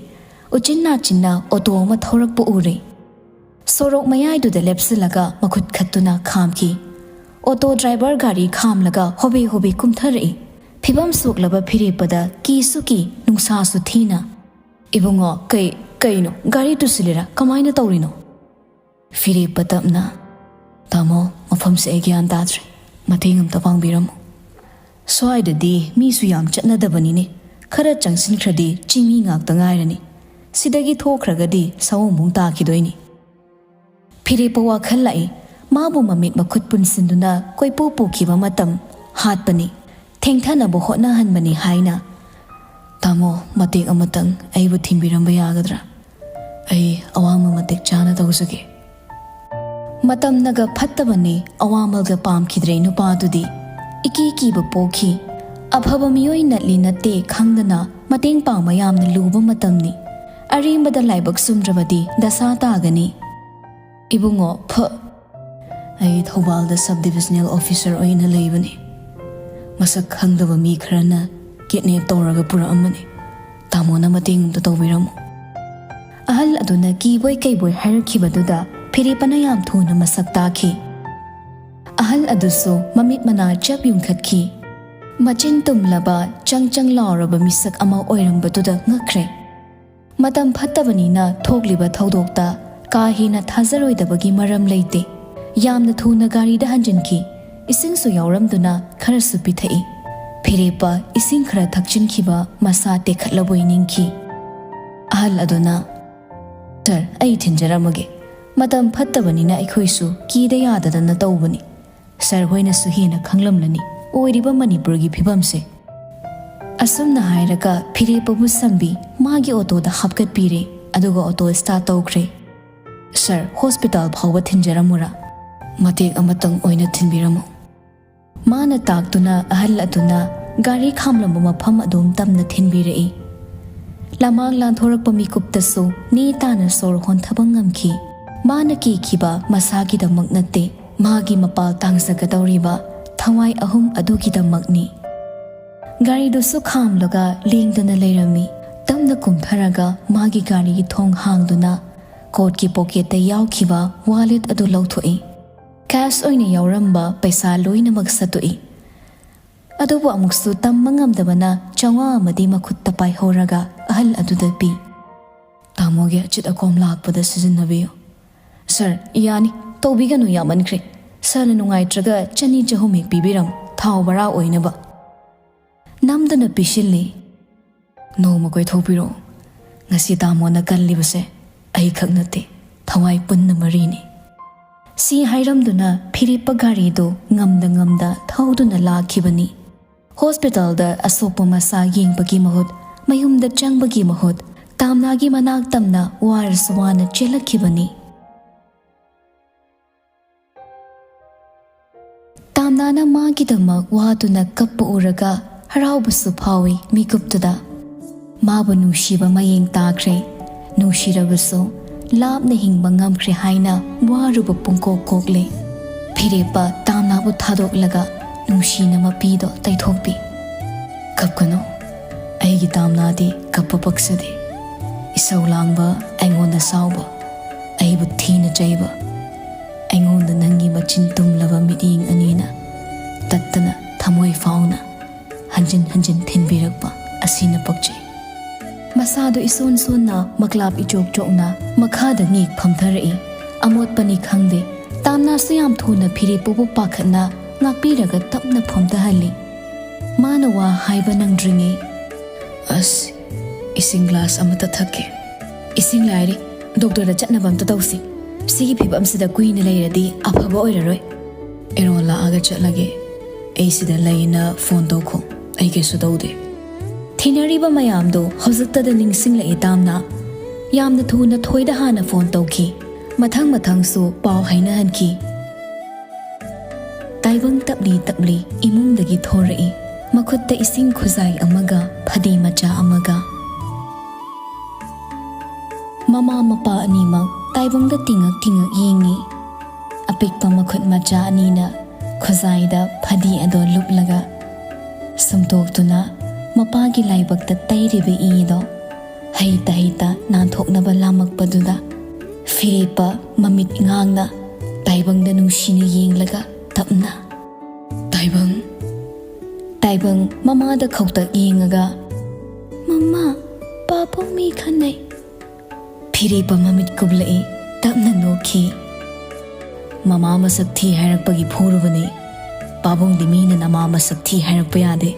ꯎꯆꯤꯟ ꯅꯥꯆꯤꯟꯅ ꯑꯣꯇꯣ ꯑꯃ ꯊꯧꯔꯛꯄ ꯎꯔꯦ꯫ ꯁꯣꯔꯣꯛ ꯃꯌꯥꯏꯗꯨꯗ ꯂꯦꯞꯁꯤꯜꯂꯒ ꯃꯈꯨꯠ ꯈꯠꯇꯨꯅ ꯈꯥꯝꯈꯤ꯫ ꯑꯣꯇꯣ ꯗ꯭ꯔꯥꯏꯚꯔ ꯒꯥꯔꯤ ꯈꯥꯝꯂꯒ ꯍꯣꯕꯦ ꯍꯣꯕꯦ ꯀꯨꯝꯊꯔꯛꯏ꯫ ꯐꯤꯕꯝ ꯁꯣꯛꯂꯕ ꯐꯤꯔꯦꯞꯄꯗ ꯀꯤꯁꯨ ꯀꯤ, ꯅꯨꯡꯁꯥꯁꯨ ꯊꯤꯅ꯫ "ꯏꯕꯨꯡꯉꯣ, ꯀꯩ, ꯀꯩꯅꯣ? ꯒꯥꯔꯤ ꯇꯨꯁꯤꯜꯂꯤꯔꯥ? ꯀꯃꯥꯏꯅ ꯇꯧꯔꯤꯅꯣ?" ꯐꯤꯔꯦꯞꯄ ꯇꯞꯅ, "ꯇꯥꯃꯣ, ꯃꯐꯝꯁꯦ ꯑꯩ ꯒ꯭ꯌꯥꯟ ꯇꯥꯗ꯭ꯔꯦ꯫ ꯃꯇꯦꯡ ꯑꯝꯇ ꯄꯥꯡꯕꯤꯔꯝꯃꯨ꯫ ꯁ꯭ꯋꯥꯏꯗꯗꯤ ꯃꯤꯁꯨ ꯌꯥꯝ ꯆꯠꯅꯗꯕꯅꯤꯅꯦ꯫ ꯈꯔ ꯆꯪꯁꯤꯟꯈ꯭ꯔꯗꯤ ꯆꯤꯡꯃꯤ ꯉꯥꯛꯇ ꯉꯥꯏꯔꯅꯤ꯫ ꯁꯤꯗꯒꯤ ꯊꯣꯛꯈ꯭ꯔꯒꯗꯤ ꯁꯑꯣꯝꯕꯨꯡ ꯇꯥꯈꯤꯗꯣꯏꯅꯤ꯫" ꯐꯤꯔꯦꯞꯄ ꯋꯥꯈꯜ ꯂꯥꯛꯏ꯫ ꯃꯥꯕꯨ ꯃꯃꯤꯠ ꯃꯈꯨꯠ ꯄꯨꯟꯁꯤꯟꯗꯨꯅ ꯀꯣꯏꯄꯨ ꯄꯨꯈꯤꯕ ꯃꯇꯝ ꯍꯥꯠꯄꯅꯤ꯫ ꯊꯦꯡꯊꯅꯕ ꯍꯣꯠꯅꯍꯟꯕꯅꯤ ꯍꯥꯏꯅ꯫ "ꯇꯥꯃꯣ, ꯃꯇꯦꯛ ꯑꯃꯇꯪ ꯑꯩꯕꯨ ꯊꯤꯟꯕꯤꯔꯝꯕ ꯌꯥꯒꯗ꯭ꯔꯥ? ꯑꯩ ꯑꯋꯥꯡꯕ ꯃꯇꯤꯛ ꯆꯥꯅ ꯇꯧꯖꯒꯦ꯫" ꯃꯇꯝꯅꯒ ꯐꯠꯇꯕꯅꯦ, ꯑꯋꯥꯃꯜꯒ ꯄꯥꯝꯈꯤꯗ꯭ꯔꯦ ꯅꯨꯄꯥꯗꯨꯗꯤ꯫ ꯏꯀꯤ ꯀꯤꯕ ꯄꯣꯛꯈꯤ꯫ ꯑꯐꯕ ꯃꯤꯑꯣꯏ ꯅꯠꯂꯤ ꯅꯠꯇꯦ ꯈꯪꯗꯅ ꯃꯇꯦꯡ ꯄꯥꯡꯕ ꯌꯥꯝꯅ ꯂꯨꯕ ꯃꯇꯝꯅꯤ꯫ ꯑꯔꯦꯝꯕꯗ ꯂꯥꯏꯕꯛ ꯆꯨꯝꯗ꯭ꯔꯕꯗꯤ ꯗꯁꯥ ꯇꯥꯒꯅꯤ꯫ "ꯏꯕꯨꯡꯉꯣ, ꯐ-, ꯑꯩ ꯊꯧꯕꯥꯜꯗ ꯁꯕ ꯗꯤꯕꯤꯖꯅꯦꯜ ꯑꯣꯐꯤꯁꯔ ꯑꯣꯏꯅ ꯂꯩꯕꯅꯤ꯫ ꯃꯁꯛ ꯈꯪꯗꯕ ꯃꯤ ꯈꯔꯅ ꯀꯤꯗꯅꯦꯞ ꯇꯧꯔꯒ ꯄꯨꯔꯛꯑꯝꯕꯅꯤ꯫ ꯇꯥꯃꯣꯅ ꯃꯇꯦꯡ ꯑꯝꯇ ꯇꯧꯕꯤꯔꯝꯃꯨ꯫" ꯑꯍꯜ ꯑꯗꯨꯅ ꯀꯤꯕꯣꯏ ꯀꯩꯕꯣꯏ ꯍꯥꯏꯔꯛꯈꯤꯕꯗꯨꯗ ꯐꯤꯔꯦꯞꯄꯅ ꯌꯥꯝ ꯊꯨꯅ ꯃꯁꯛ ꯇꯥꯈꯤ꯫ ꯑꯍꯜ ꯑꯗꯨꯁꯨ ꯃꯃꯤꯠ ꯃꯅꯥ ꯆꯞ ꯌꯨꯡꯈꯠꯈꯤ꯫ ꯃꯆꯤꯟ ꯇꯨꯝꯂꯕ, ꯆꯪ ꯆꯪ ꯂꯥꯎꯔꯕ ꯃꯤꯁꯛ ꯑꯃ ꯑꯣꯏꯔꯝꯕꯗꯨꯗ ꯉꯛꯈ꯭ꯔꯦ꯫ ꯃꯇꯝ ꯐꯠꯇꯕꯅꯤꯅ ꯊꯣꯛꯂꯤꯕ ꯊꯧꯗꯣꯛꯇ ꯀꯥ ꯍꯦꯟꯅ ꯊꯥꯖꯔꯣꯏꯗꯕꯒꯤ ꯃꯔꯝ ꯂꯩꯇꯦ꯫ ꯌꯥꯝꯅ ꯊꯨꯅ ꯒꯥꯔꯤꯗ ꯍꯟꯖꯤꯟꯈꯤ꯫ ꯏꯁꯤꯡꯁꯨ ꯌꯥꯎꯔꯝꯗꯨꯅ ꯈꯔꯁꯨ ꯄꯤꯊꯛꯏ꯫ ꯐꯤꯔꯦꯞꯄ ꯏꯁꯤꯡ ꯈꯔ ꯊꯛꯆꯤꯟꯈꯤꯕ ꯃꯁꯥ ꯇꯦꯛꯈꯠꯂꯕꯣꯏ ꯅꯤꯡꯈꯤ꯫ ꯑꯍꯜ ꯑꯗꯨꯅ, "ꯁꯥꯔ, ꯑꯩ ꯊꯤꯟꯖꯔꯝꯃꯒꯦ꯫ ꯃꯇꯝ ꯐꯠꯇꯕꯅꯤꯅ ꯑꯩꯈꯣꯏꯁꯨ ꯀꯤꯗ ꯌꯥꯗꯗꯅ ꯇꯧꯕꯅꯤ꯫ ꯁꯥꯔ ꯍꯣꯏꯅꯁꯨ ꯍꯦꯟꯅ ꯈꯪꯂꯝꯂꯅꯤ ꯑꯣꯏꯔꯤꯕ ꯃꯅꯤꯄꯨꯔꯒꯤ ꯐꯤꯕꯝꯁꯦ"꯫ ꯑꯁꯨꯝꯅ ꯍꯥꯏꯔꯒ ꯐꯤꯔꯦꯞꯄꯕꯨ ꯁꯝꯕꯤ ꯃꯥꯒꯤ ꯑꯣꯇꯣꯗ ꯍꯥꯞꯀꯠꯄꯤꯔꯦ, ꯑꯗꯨꯒ ꯑꯣꯇꯣ ꯁ꯭ꯇꯥꯔꯠ ꯇꯧꯈ꯭ꯔꯦ꯫ "ꯁꯥꯔ, ꯍꯣꯁꯄꯤꯇꯥꯜ ꯐꯥꯎꯕ ꯊꯤꯟꯖꯔꯝꯃꯨꯔꯥ?" "ꯃꯇꯦꯛ ꯑꯃꯇꯪ ꯑꯣꯏꯅ ꯊꯤꯟꯕꯤꯔꯝꯃꯨ"꯫ ꯃꯥꯅ ꯇꯥꯛꯇꯨꯅ ꯑꯍꯜ ꯑꯗꯨꯅ ꯒꯥꯔꯤ ꯈꯥꯝꯂꯝꯕ ꯃꯐꯝ ꯑꯗꯨꯝ ꯇꯝꯅ ꯊꯤꯟꯕꯤꯔꯛꯏ꯫ ꯂꯃꯥꯡ ꯂꯥꯟꯊꯣꯔꯛꯄ ꯃꯤꯀꯨꯞꯇꯁꯨ ꯅꯦ ꯇꯥꯅ ꯁꯣꯔ ꯍꯣꯟꯊꯕ ꯉꯝꯈꯤ꯫ ꯃꯥꯅ ꯀꯤꯈꯤꯕ ꯃꯁꯥꯒꯤꯗꯃꯛ ꯅꯠꯇꯦ, ꯃꯥꯒꯤ ꯃꯄꯥꯜ ꯇꯥꯡꯖꯒꯗꯧꯔꯤꯕ ꯊꯋꯥꯏ ꯑꯍꯨꯝ ꯑꯗꯨꯒꯤꯗꯃꯛꯅꯤ꯫ ꯒꯥꯔꯤꯗꯨꯁꯨ ꯈꯥꯝꯂꯒ ꯂꯦꯡꯗꯅ ꯂꯩꯔꯝꯃꯤ꯫ ꯇꯞꯅ ꯀꯨꯝꯊꯔꯒ ꯃꯥꯒꯤ ꯒꯥꯔꯤꯒꯤ ꯊꯣꯡ ꯍꯥꯡꯗꯨꯅ ꯀꯣꯠꯀꯤ ꯄꯣꯀꯦꯠꯇ ꯌꯥꯎꯈꯤꯕ ꯋꯥꯂꯦꯠ ꯑꯗꯨ ꯂꯧꯊꯣꯛꯏ꯫ ꯀꯦꯁ ꯑꯣꯏꯅ ꯌꯥꯎꯔꯝꯕ ꯄꯩꯁꯥ ꯂꯣꯏꯅꯃꯛ ꯁꯠꯇꯣꯛꯏ꯫ ꯑꯗꯨꯕꯨ ꯑꯃꯨꯛꯁꯨ ꯇꯝꯕ ꯉꯝꯗꯕꯅ ꯆꯥꯝꯃꯉꯥ ꯑꯃꯗꯤ ꯃꯈꯨꯠꯇ ꯄꯥꯏꯍꯧꯔꯒ ꯑꯍꯜ ꯑꯗꯨꯗ ꯄꯤ꯫ "ꯇꯥꯃꯣꯒꯤ ꯑꯆꯤꯠ ꯑꯀꯣꯝ ꯂꯥꯛꯄꯗ ꯁꯤꯖꯤꯟꯅꯕꯤꯌꯨ"꯫ "ꯁꯥꯔ, ꯌꯥꯅꯤ, ꯇꯧꯕꯤꯒꯅꯨ, ꯌꯥꯝꯃꯟꯈ꯭ꯔꯦ꯫ ꯁꯥꯔꯅ ꯅꯨꯡꯉꯥꯏꯇ꯭ꯔꯒ ꯆꯅꯤ ꯆꯍꯨꯝ ꯍꯦꯛ ꯄꯤꯕꯤꯔꯝꯃꯨ, ꯊꯥꯎ ꯚꯔꯥ ꯑꯣꯏꯅꯕ"꯫ ꯅꯝꯗꯨꯅ ꯄꯤꯁꯤꯜꯂꯤ꯫ "ꯅꯣꯡꯃ ꯀꯣꯏꯊꯣꯛꯄꯤꯔꯛꯑꯣ꯫ ꯉꯁꯤ ꯇꯥꯃꯣꯅ ꯀꯜꯂꯤꯕꯁꯦ ꯑꯩꯈꯛ ꯅꯠꯇꯦ, ꯊꯋꯥꯏ ꯄꯨꯟꯅ ꯃꯔꯤꯅꯤ"꯫ ꯁꯤ ꯍꯥꯏꯔꯝꯗꯨꯅ ꯐꯤꯔꯦꯞꯄ ꯒꯥꯔꯤꯗꯨ ꯉꯝꯗ ꯉꯝꯗ ꯊꯧꯗꯨꯅ ꯂꯥꯛꯈꯤꯕꯅꯤ꯫ ꯍꯣꯁꯄꯤꯇꯥꯜꯗ ꯑꯁꯣꯛꯄ ꯃꯁꯥ ꯌꯦꯡꯕꯒꯤ ꯃꯍꯨꯠ, ꯃꯌꯨꯝꯗ ꯆꯪꯕꯒꯤ ꯃꯍꯨꯠ, ꯇꯥꯝꯅꯥꯒꯤ ꯃꯅꯥꯛ ꯇꯝꯅ ꯋꯥꯔꯁꯨ ꯋꯥꯅ ꯆꯦꯜꯂꯛꯈꯤꯕꯅꯤ꯫ ꯇꯥꯝꯅꯥꯅ ꯃꯥꯒꯤꯗꯃꯛ ꯋꯥꯗꯨꯅ ꯀꯞꯄ ꯎꯔꯒ ꯍꯔꯥꯎꯕꯁꯨ ꯐꯥꯎꯏ ꯃꯤꯀꯨꯞꯇꯨꯗ꯫ ꯃꯥꯕꯨ ꯅꯨꯡꯁꯤꯕ ꯃꯌꯦꯡ ꯇꯥꯈ꯭ꯔꯦ꯫ ꯅꯨꯡꯁꯤꯔꯕꯁꯨ ꯂꯥꯞꯅ ꯍꯤꯡꯕ ꯉꯝꯈ꯭ꯔꯦ ꯍꯥꯏꯅ ꯋꯥꯔꯨꯕ ꯄꯨꯡꯀꯣꯛ ꯀꯣꯛꯂꯦ꯫ ꯐꯤꯔꯦꯞꯄ ꯇꯥꯝꯅꯥꯕꯨ ꯊꯥꯗꯣꯛꯂꯒ ꯅꯨꯡꯁꯤꯅ ꯃꯄꯤꯗꯣ ꯇꯩꯊꯣꯛꯄꯤ꯫ "ꯀꯞꯀꯅꯨ, ꯑꯩꯒꯤ ꯇꯥꯝꯅꯥꯗꯤ ꯀꯞꯄ ꯄꯛꯆꯗꯦ꯫ ꯏꯁꯧ ꯂꯥꯡꯕ, ꯑꯩꯉꯣꯟꯗ ꯁꯥꯎꯕ, ꯑꯩꯕꯨ ꯊꯤꯅ ꯆꯩꯕ, ꯑꯩꯉꯣꯟꯗ ꯅꯪꯒꯤ ꯃꯆꯤꯟ ꯇꯨꯝꯂꯕ ꯃꯤꯠꯌꯦꯡ ꯑꯅꯤꯅ ꯇꯠꯇꯅ ꯊꯃꯣꯏ ꯐꯥꯎꯅ ꯍꯟꯖꯤꯟ ꯍꯟꯖꯤꯟ ꯊꯤꯟꯕꯤꯔꯛꯄ ꯑꯁꯤꯅ ꯄꯛꯆꯩ"꯫ ꯃꯁꯥꯗꯨ ꯏꯁꯣꯟ ꯁꯣꯟꯅ ꯃꯀ꯭ꯂꯥꯞ ꯏꯆꯣꯛ ꯆꯣꯛꯅ ꯃꯈꯥꯗ ꯉꯦꯛ ꯐꯝꯊꯔꯛꯏ꯫ ꯑꯃꯣꯠꯄꯅꯤ ꯈꯪꯗꯦ, ꯇꯥꯝꯅꯥꯁꯨ ꯌꯥꯝ ꯊꯨꯅ ꯐꯤꯔꯦꯞꯄꯨꯕꯨ ꯄꯥꯈꯠꯅ ꯉꯥꯛꯄꯤꯔꯒ ꯇꯞꯅ ꯐꯝꯊꯍꯜꯂꯤ꯫ ꯃꯥꯅ ꯋꯥ ꯍꯥꯏꯕ ꯅꯪꯗ꯭ꯔꯤꯉꯩ, "ꯑꯁ, ꯏꯁꯤꯡ ꯒ꯭ꯂꯥꯁ ꯑꯃꯇ ꯊꯛꯀꯦ꯫ ꯏꯁꯤꯡ ꯂꯥꯏꯔꯤ, ꯗꯣꯛꯇꯔꯗ ꯆꯠꯅꯕ ꯑꯝꯇ ꯇꯧꯁꯤ꯫ ꯁꯤꯒꯤ ꯐꯤꯕꯝꯁꯤꯗ ꯀꯨꯏꯅ ꯂꯩꯔꯗꯤ ꯑꯐꯕ ꯑꯣꯏꯔꯔꯣꯏ꯫ ꯑꯦꯔꯣꯟ ꯂꯥꯛꯑꯒ ꯆꯠꯂꯒꯦ꯫ ꯑꯩ ꯁꯤꯗ ꯂꯩꯅ ꯐꯣꯟ ꯇꯧꯈꯣ, ꯑꯩ ꯀꯩꯁꯨ ꯇꯧꯗꯦ"꯫ ꯊꯦꯡꯅꯔꯤꯕ ꯃꯌꯥꯝꯗꯣ ꯍꯧꯖꯤꯛꯇꯗ ꯅꯤꯡꯁꯤꯡꯂꯛꯏ ꯇꯥꯝꯅ꯫ ꯌꯥꯝꯅ ꯊꯨꯅ ꯊꯣꯏꯗ ꯍꯥꯟꯅ ꯐꯣꯟ ꯇꯧꯈꯤ꯫ ꯃꯊꯪ ꯃꯊꯪꯁꯨ ꯄꯥꯎ ꯍꯥꯏꯅꯍꯟꯈꯤ꯫ ꯇꯥꯏꯕꯪ ꯇꯞꯂꯤ ꯇꯞꯂꯤ ꯏꯃꯨꯡꯗꯒꯤ ꯊꯣꯔꯛꯏ, ꯃꯈꯨꯠꯇ ꯏꯁꯤꯡ ꯈꯨꯖꯥꯏ ꯑꯃꯒ ꯐꯗꯤ ꯃꯆꯥ ꯑꯃꯒ꯫ ꯃꯃꯥ ꯃꯄꯥ ꯑꯅꯤꯃꯛ ꯇꯥꯏꯕꯪꯗ ꯇꯤꯡꯉꯛ ꯇꯤꯡꯉꯛ ꯌꯦꯡꯉꯤ꯫ ꯑꯄꯤꯛꯄ ꯃꯈꯨꯠ ꯃꯆꯥ ꯑꯅꯤꯅ ꯈꯨꯖꯥꯏꯗ ꯐꯗꯤ ꯑꯗꯣ ꯂꯨꯞꯂꯒ ꯁꯨꯝꯇꯣꯛꯇꯨꯅ ꯃꯄꯥꯒꯤ ꯂꯥꯏꯕꯛꯇ ꯇꯩꯔꯤꯕ ꯏꯗꯣ ꯍꯩꯇ ꯍꯩꯇ ꯅꯥꯟꯊꯣꯛꯅꯕ ꯂꯥꯝꯃꯛꯄꯗꯨꯗ ꯐꯤꯔꯦꯞꯄ ꯃꯃꯤꯠ ꯉꯥꯡꯅ ꯇꯥꯏꯕꯪꯗ ꯅꯨꯡꯁꯤꯅ ꯌꯦꯡꯂꯒ ꯇꯞꯅ, "ꯇꯥꯏꯕꯪ"꯫ ꯇꯥꯏꯕꯪ ꯃꯃꯥꯗ ꯈꯧꯇꯛ ꯌꯦꯡꯉꯒ, "ꯃꯃꯥ, ꯄꯥꯕꯨꯡ ꯃꯤ ꯈꯟꯅꯩ"꯫ ꯐꯤꯔꯦꯞꯄ ꯃꯃꯤꯠ ꯀꯨꯝꯂꯛꯏ, ꯇꯞꯅ ꯅꯣꯛꯈꯤ꯫ "ꯃꯃꯥ ꯃꯁꯛ ꯊꯤ ꯍꯥꯏꯔꯛꯄꯒꯤ ꯐꯨꯔꯨꯕꯅꯤ꯫ ꯄꯥꯕꯨꯡꯗꯤ ꯃꯤꯅ ꯅꯃꯥ ꯃꯁꯛ ꯊꯤ ꯍꯥꯏꯔꯛꯄ ꯌꯥꯗꯦ"꯫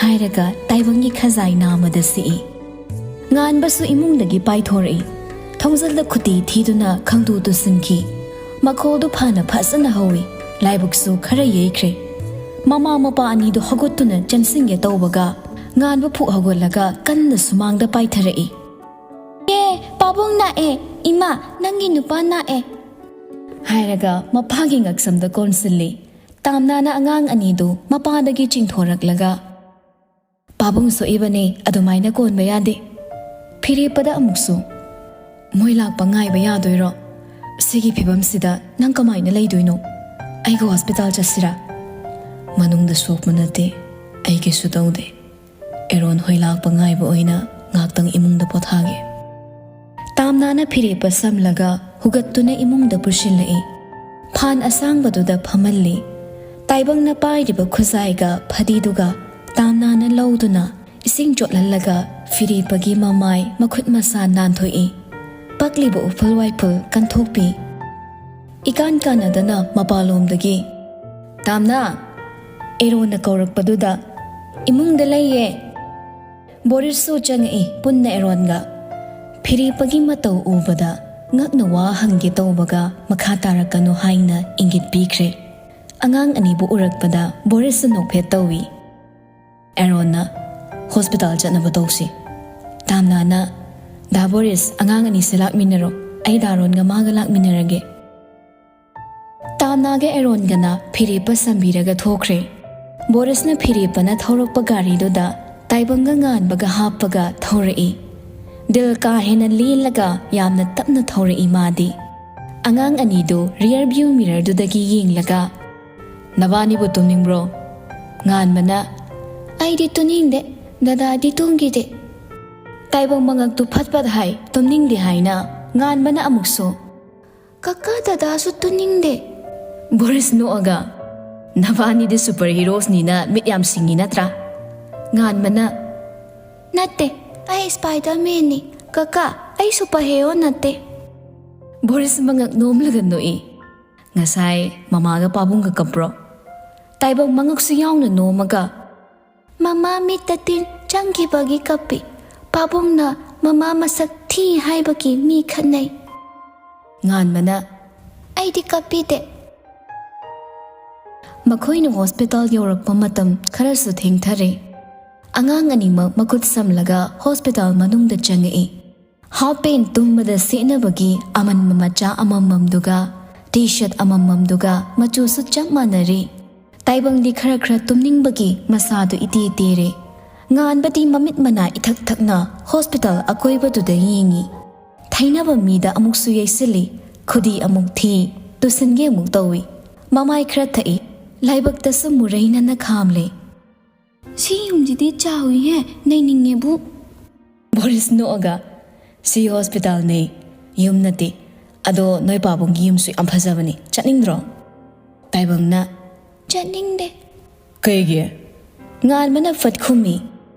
ꯍꯥꯏꯔꯒ ꯇꯥꯏꯕꯪꯒꯤ ꯈꯖꯥꯏ ꯅꯥꯝꯃꯗ ꯁꯤꯛꯏ꯫ ꯉꯥꯟꯕꯁꯨ ꯏꯃꯨꯡꯗꯒꯤ ꯄꯥꯏꯊꯣꯔꯛꯏ꯫ ꯊꯣꯡꯖꯜꯗ ꯈꯨꯇꯤ ꯊꯤꯗꯨꯅ ꯈꯪꯇꯨ ꯇꯨꯁꯤꯟꯈꯤ꯫ ꯃꯈꯣꯜꯗꯨ ꯐꯅ ꯐꯖꯅ ꯍꯧꯏ꯫ ꯂꯥꯏꯕꯛꯁꯨ ꯈꯔ ꯌꯩꯈ꯭ꯔꯦ꯫ ꯃꯃꯥ ꯃꯄꯥ ꯑꯅꯤꯗꯨ ꯍꯧꯒꯠꯇꯨꯅ ꯆꯦꯟꯁꯤꯟꯒꯦ ꯇꯧꯕꯒ ꯉꯥꯟꯕ ꯐꯨꯛ ꯍꯧꯒꯠꯂꯒ ꯀꯟꯅ ꯁꯨꯃꯥꯡꯗ ꯄꯥꯏꯊꯔꯛꯏ꯫ "ꯑꯦ, ꯄꯥꯕꯨꯡ ꯅꯥꯛꯑꯦ꯫ ꯏꯃꯥ, ꯅꯪꯒꯤ ꯅꯨꯄꯥ ꯅꯥꯛꯑꯦ"꯫ ꯍꯥꯏꯔꯒ ꯃꯄꯥꯒꯤ ꯉꯛꯁꯝꯗ ꯀꯣꯟꯁꯤꯜꯂꯤ꯫ ꯇꯥꯝꯅꯥꯅ ꯑꯉꯥꯡ ꯑꯅꯤꯗꯨ ꯃꯄꯥꯗꯒꯤ ꯆꯤꯡꯊꯣꯔꯛꯂꯒ, "ꯄꯥꯕꯨꯡ ꯁꯣꯛꯏꯕꯅꯦ, ꯑꯗꯨꯃꯥꯏꯅ ꯀꯣꯟꯕ ꯌꯥꯗꯦ"꯫ ꯐꯤꯔꯦꯞꯄꯗ ꯑꯃꯨꯛꯁꯨ, "ꯃꯣꯏ ꯂꯥꯛꯄ ꯉꯥꯏꯕ ꯌꯥꯗꯣꯏꯔꯣ? ꯁꯤꯒꯤ ꯐꯤꯕꯝꯁꯤꯗ ꯅꯪ ꯀꯃꯥꯏꯅ ꯂꯩꯗꯣꯏꯅꯣ? ꯑꯩꯒ ꯍꯣꯁꯄꯤꯇꯥꯜ ꯆꯠꯁꯤꯔꯥ?" "ꯃꯅꯨꯡꯗ ꯁꯣꯛꯄ ꯅꯠꯇꯦ, ꯑꯩ ꯀꯩꯁꯨ ꯇꯧꯗꯦ꯫ ꯑꯦꯔꯣꯟ ꯍꯣꯏ ꯂꯥꯛꯄ ꯉꯥꯏꯕ ꯑꯣꯏꯅ ꯉꯥꯛꯇꯪ ꯏꯃꯨꯡꯗ ꯄꯣꯊꯥꯒꯦ"꯫ ꯇꯥꯝꯅꯥꯅ ꯐꯤꯔꯦꯞꯄ ꯁꯝꯂꯒ ꯍꯨꯒꯠꯇꯨꯅ ꯏꯃꯨꯡꯗ ꯄꯨꯁꯤꯜꯂꯛꯏ꯫ ꯐꯥꯟ ꯑꯁꯥꯡꯕꯗꯨꯗ ꯐꯝꯍꯜꯂꯤ꯫ ꯇꯥꯏꯕꯪꯅ ꯄꯥꯏꯔꯤꯕ ꯈꯨꯖꯥꯏꯒ ꯐꯗꯤꯗꯨꯒ ꯇꯥꯝꯅꯥꯅ ꯂꯧꯗꯨꯅ ꯏꯁꯤꯡ ꯆꯣꯠꯍꯜꯂꯒ ꯐꯤꯔꯦꯞꯄꯒꯤ ꯃꯃꯥꯏ ꯃꯈꯨꯠ ꯃꯁꯥ ꯅꯥꯟꯊꯣꯛꯏ꯫ ꯄꯛꯂꯤꯕ ꯎꯐꯨꯜ ꯋꯥꯏꯐꯨꯜ ꯀꯟꯊꯣꯛꯄꯤ꯫ ꯏꯀꯥꯟ ꯀꯥꯟꯅꯗꯅ ꯃꯄꯥꯟꯂꯣꯝꯗꯒꯤ, "ꯇꯥꯝꯅꯥ!" ꯑꯦꯔꯣꯟꯅ ꯀꯧꯔꯛꯄꯗꯨꯗ, "ꯏꯃꯨꯡꯗ ꯂꯩꯌꯦ꯫" ꯕꯣꯔꯤꯁꯁꯨ ꯆꯪꯉꯛꯏ, ꯄꯨꯟꯅ ꯑꯦꯔꯣꯟꯒ꯫ ꯐꯤꯔꯦꯞꯄꯒꯤ ꯃꯇꯧ ꯎꯕꯗ ꯉꯛꯅ ꯋꯥ ꯍꯪꯒꯦ ꯇꯧꯕꯒ ꯃꯈꯥ ꯇꯥꯔꯛꯀꯅꯨ ꯍꯥꯏꯅ ꯏꯪꯒꯤꯠ ꯄꯤꯈ꯭ꯔꯦ꯫ ꯑꯉꯥꯡ ꯑꯅꯤꯕꯨ ꯎꯔꯛꯄꯗ ꯕꯣꯔꯤꯁꯁꯨ ꯅꯣꯛꯐꯦꯠ ꯇꯧꯏ꯫ ꯑꯦꯔꯣꯟꯅ, "ꯍꯣꯁꯄꯤꯇꯥꯜ ꯆꯠꯅꯕ ꯇꯧꯁꯤ꯫" ꯇꯥꯝꯅꯥꯅ, "ꯗꯥ ꯕꯣꯔꯤꯁ, ꯑꯉꯥꯡ ꯑꯅꯤꯁꯦ ꯂꯥꯛꯃꯤꯟꯅꯔꯣ, ꯑꯩ ꯗꯥꯔꯣꯟꯒ ꯃꯥꯒ ꯂꯥꯛꯃꯤꯟꯅꯔꯒꯦ꯫" ꯇꯥꯝꯅꯥꯒ ꯑꯦꯔꯣꯟꯒꯅ ꯐꯤꯔꯦꯞꯄ ꯁꯝꯕꯤꯔꯒ ꯊꯣꯛꯈ꯭ꯔꯦ꯫ ꯕꯣꯔꯤꯁꯅ ꯐꯤꯔꯦꯞꯄꯅ ꯊꯧꯔꯛꯄ ꯒꯥꯔꯤꯗꯨꯗ ꯇꯥꯏꯕꯪꯒ ꯉꯥꯟꯕꯒ ꯍꯥꯞꯄꯒ ꯊꯧꯔꯛꯏ꯫ ꯗꯤꯜ ꯀꯥ ꯍꯦꯟꯅ ꯂꯦꯜꯂꯒ ꯌꯥꯝꯅ ꯇꯞꯅ ꯊꯧꯔꯛꯏ ꯃꯥꯗꯤ꯫ ꯑꯉꯥꯡ ꯑꯅꯤꯗꯨ rear view mirrorꯗꯨꯗꯒꯤ ꯌꯦꯡꯂꯒ, "ꯅꯕꯥꯅꯤꯕꯨ ꯇꯨꯝꯅꯤꯡꯕ꯭ꯔꯣ?" ꯉꯥꯟꯕꯅ, "ꯑꯩꯗꯤ ꯇꯨꯝꯅꯤꯡꯗꯦ, ꯗꯗꯥꯗꯤ ꯇꯨꯝꯈꯤꯗꯦ꯫" ꯇꯥꯏꯕꯪ ꯃꯉꯛꯇꯨ ꯐꯠ ꯐꯠ ꯍꯥꯏ, ꯇꯨꯝꯅꯤꯡꯗꯦ ꯍꯥꯏꯅ꯫ ꯉꯥꯟꯕꯅ ꯑꯃꯨꯛꯁꯨ, "ꯀꯀꯥ, ꯗꯗꯥꯁꯨ ꯇꯨꯝꯅꯤꯡꯗꯦ꯫" ꯕꯣꯔꯤꯁ ꯅꯣꯛꯑꯒ, "ꯅꯕꯥꯅꯤꯗꯤ super heroesꯅꯤꯅ ꯃꯤꯠ ꯌꯥꯝ ꯁꯤꯡꯉꯤ ꯅꯠꯇ꯭ꯔꯥ?" ꯉꯥꯟꯕꯅ, "ꯅꯠꯇꯦ, ꯑꯩ Spidermanꯅꯤ꯫ ꯀꯀꯥ, ꯑꯩ super hero ꯅꯠꯇꯦ꯫" ꯕꯣꯔꯤꯁ ꯃꯉꯛ ꯅꯣꯝꯂꯒ ꯅꯣꯛꯏ꯫ "ꯉꯁꯥꯏ ꯃꯃꯥꯒ ꯄꯥꯕꯨꯡꯒ ꯀꯞꯄ꯭ꯔꯣ?" ꯇꯥꯏꯕꯪ ꯃꯉꯛꯁꯨ ꯌꯥꯎꯅ ꯅꯣꯝꯃꯒ, "ꯃꯃꯥ ꯃꯤꯠꯇ ꯇꯤꯟ ꯆꯪꯈꯤꯕꯒꯤ ꯀꯞꯄꯤ꯫ ꯄꯥꯕꯨꯡꯅ ꯃꯃꯥ ꯃꯁꯛ ꯊꯤ ꯍꯥꯏꯕꯒꯤ ꯃꯤ ꯈꯠꯅꯩ꯫" ꯉꯥꯟꯕꯅ, "ꯑꯩꯗꯤ ꯀꯞꯄꯤꯗꯦ꯫" ꯃꯈꯣꯏꯅ ꯍꯣꯁꯄꯤꯇꯥꯜ ꯌꯧꯔꯛꯄ ꯃꯇꯝ ꯈꯔꯁꯨ ꯊꯦꯡꯊꯔꯦ꯫ ꯑꯉꯥꯡ ꯑꯅꯤꯃꯛ ꯃꯈꯨꯠ ꯁꯝꯂꯒ ꯍꯣꯁꯄꯤꯇꯥꯜ ꯃꯅꯨꯡꯗ ꯆꯪꯉꯛꯏ꯫ Half pant, ꯇꯨꯝꯕꯗ ꯁꯦꯠꯅꯕꯒꯤ ꯑꯃꯟꯕ ꯃꯆꯥ ꯑꯃꯃꯝꯗꯨꯒ, T-shirt ꯑꯃꯃꯝꯗꯨꯒ ꯃꯆꯨꯁꯨ ꯆꯞ ꯃꯥꯟꯅꯔꯤ꯫ ꯇꯥꯏꯕꯪꯗꯤ ꯈꯔ ꯈꯔ ꯇꯨꯝꯅꯤꯡꯕꯒꯤ ꯃꯁꯥꯗꯨ ꯏꯇꯦ ꯇꯦꯔꯦ꯫ ꯉꯥꯟꯕꯗꯤ ꯃꯃꯤꯠ ꯃꯅꯥ ꯏꯊꯛ ꯊꯛꯅ ꯍꯣꯁꯄꯤꯇꯥꯜ ꯑꯀꯣꯏꯕꯗꯨꯗ ꯌꯦꯡꯉꯤ꯫ ꯊꯩꯅꯕ ꯃꯤꯗ ꯑꯃꯨꯛꯁꯨ ꯌꯩꯁꯤꯜꯂꯤ, ꯈꯨꯗꯤ ꯑꯃꯨꯛ ꯊꯤ, ꯇꯨꯁꯟꯒꯦ ꯑꯃꯨꯛ ꯇꯧꯏ꯫ ꯃꯃꯥꯏ ꯈꯔ ꯊꯛꯏ, ꯂꯥꯏꯕꯛꯇꯁꯨ ꯃꯨꯔꯩꯅꯅ ꯈꯥꯝꯂꯦ꯫ "ꯁꯤ ꯌꯨꯝꯁꯤꯗꯤ ꯆꯥꯎꯏꯍꯦ, ꯅꯩꯅꯤꯡꯉꯦꯕꯨ꯫" ꯕꯣꯔꯤꯁ ꯅꯣꯛꯑꯒ, "ꯁꯤ ꯍꯣꯁꯄꯤꯇꯥꯜꯅꯦ, ꯌꯨꯝ ꯅꯠꯇꯦ꯫ ꯑꯗꯣ ꯅꯣꯏ ꯄꯥꯕꯨꯡꯒꯤ ꯌꯨꯝꯁꯨ ꯌꯥꯝ ꯐꯖꯕꯅꯤ, ꯆꯠꯅꯤꯡꯗ꯭ꯔꯣ?" ꯇꯥꯏꯕꯪꯅ, "ꯆꯠꯅꯤꯡꯗꯦ꯫" "ꯀꯩꯒꯤ?" ꯉꯥꯟꯕꯅ ꯐꯠ ꯈꯨꯝꯃꯤ꯫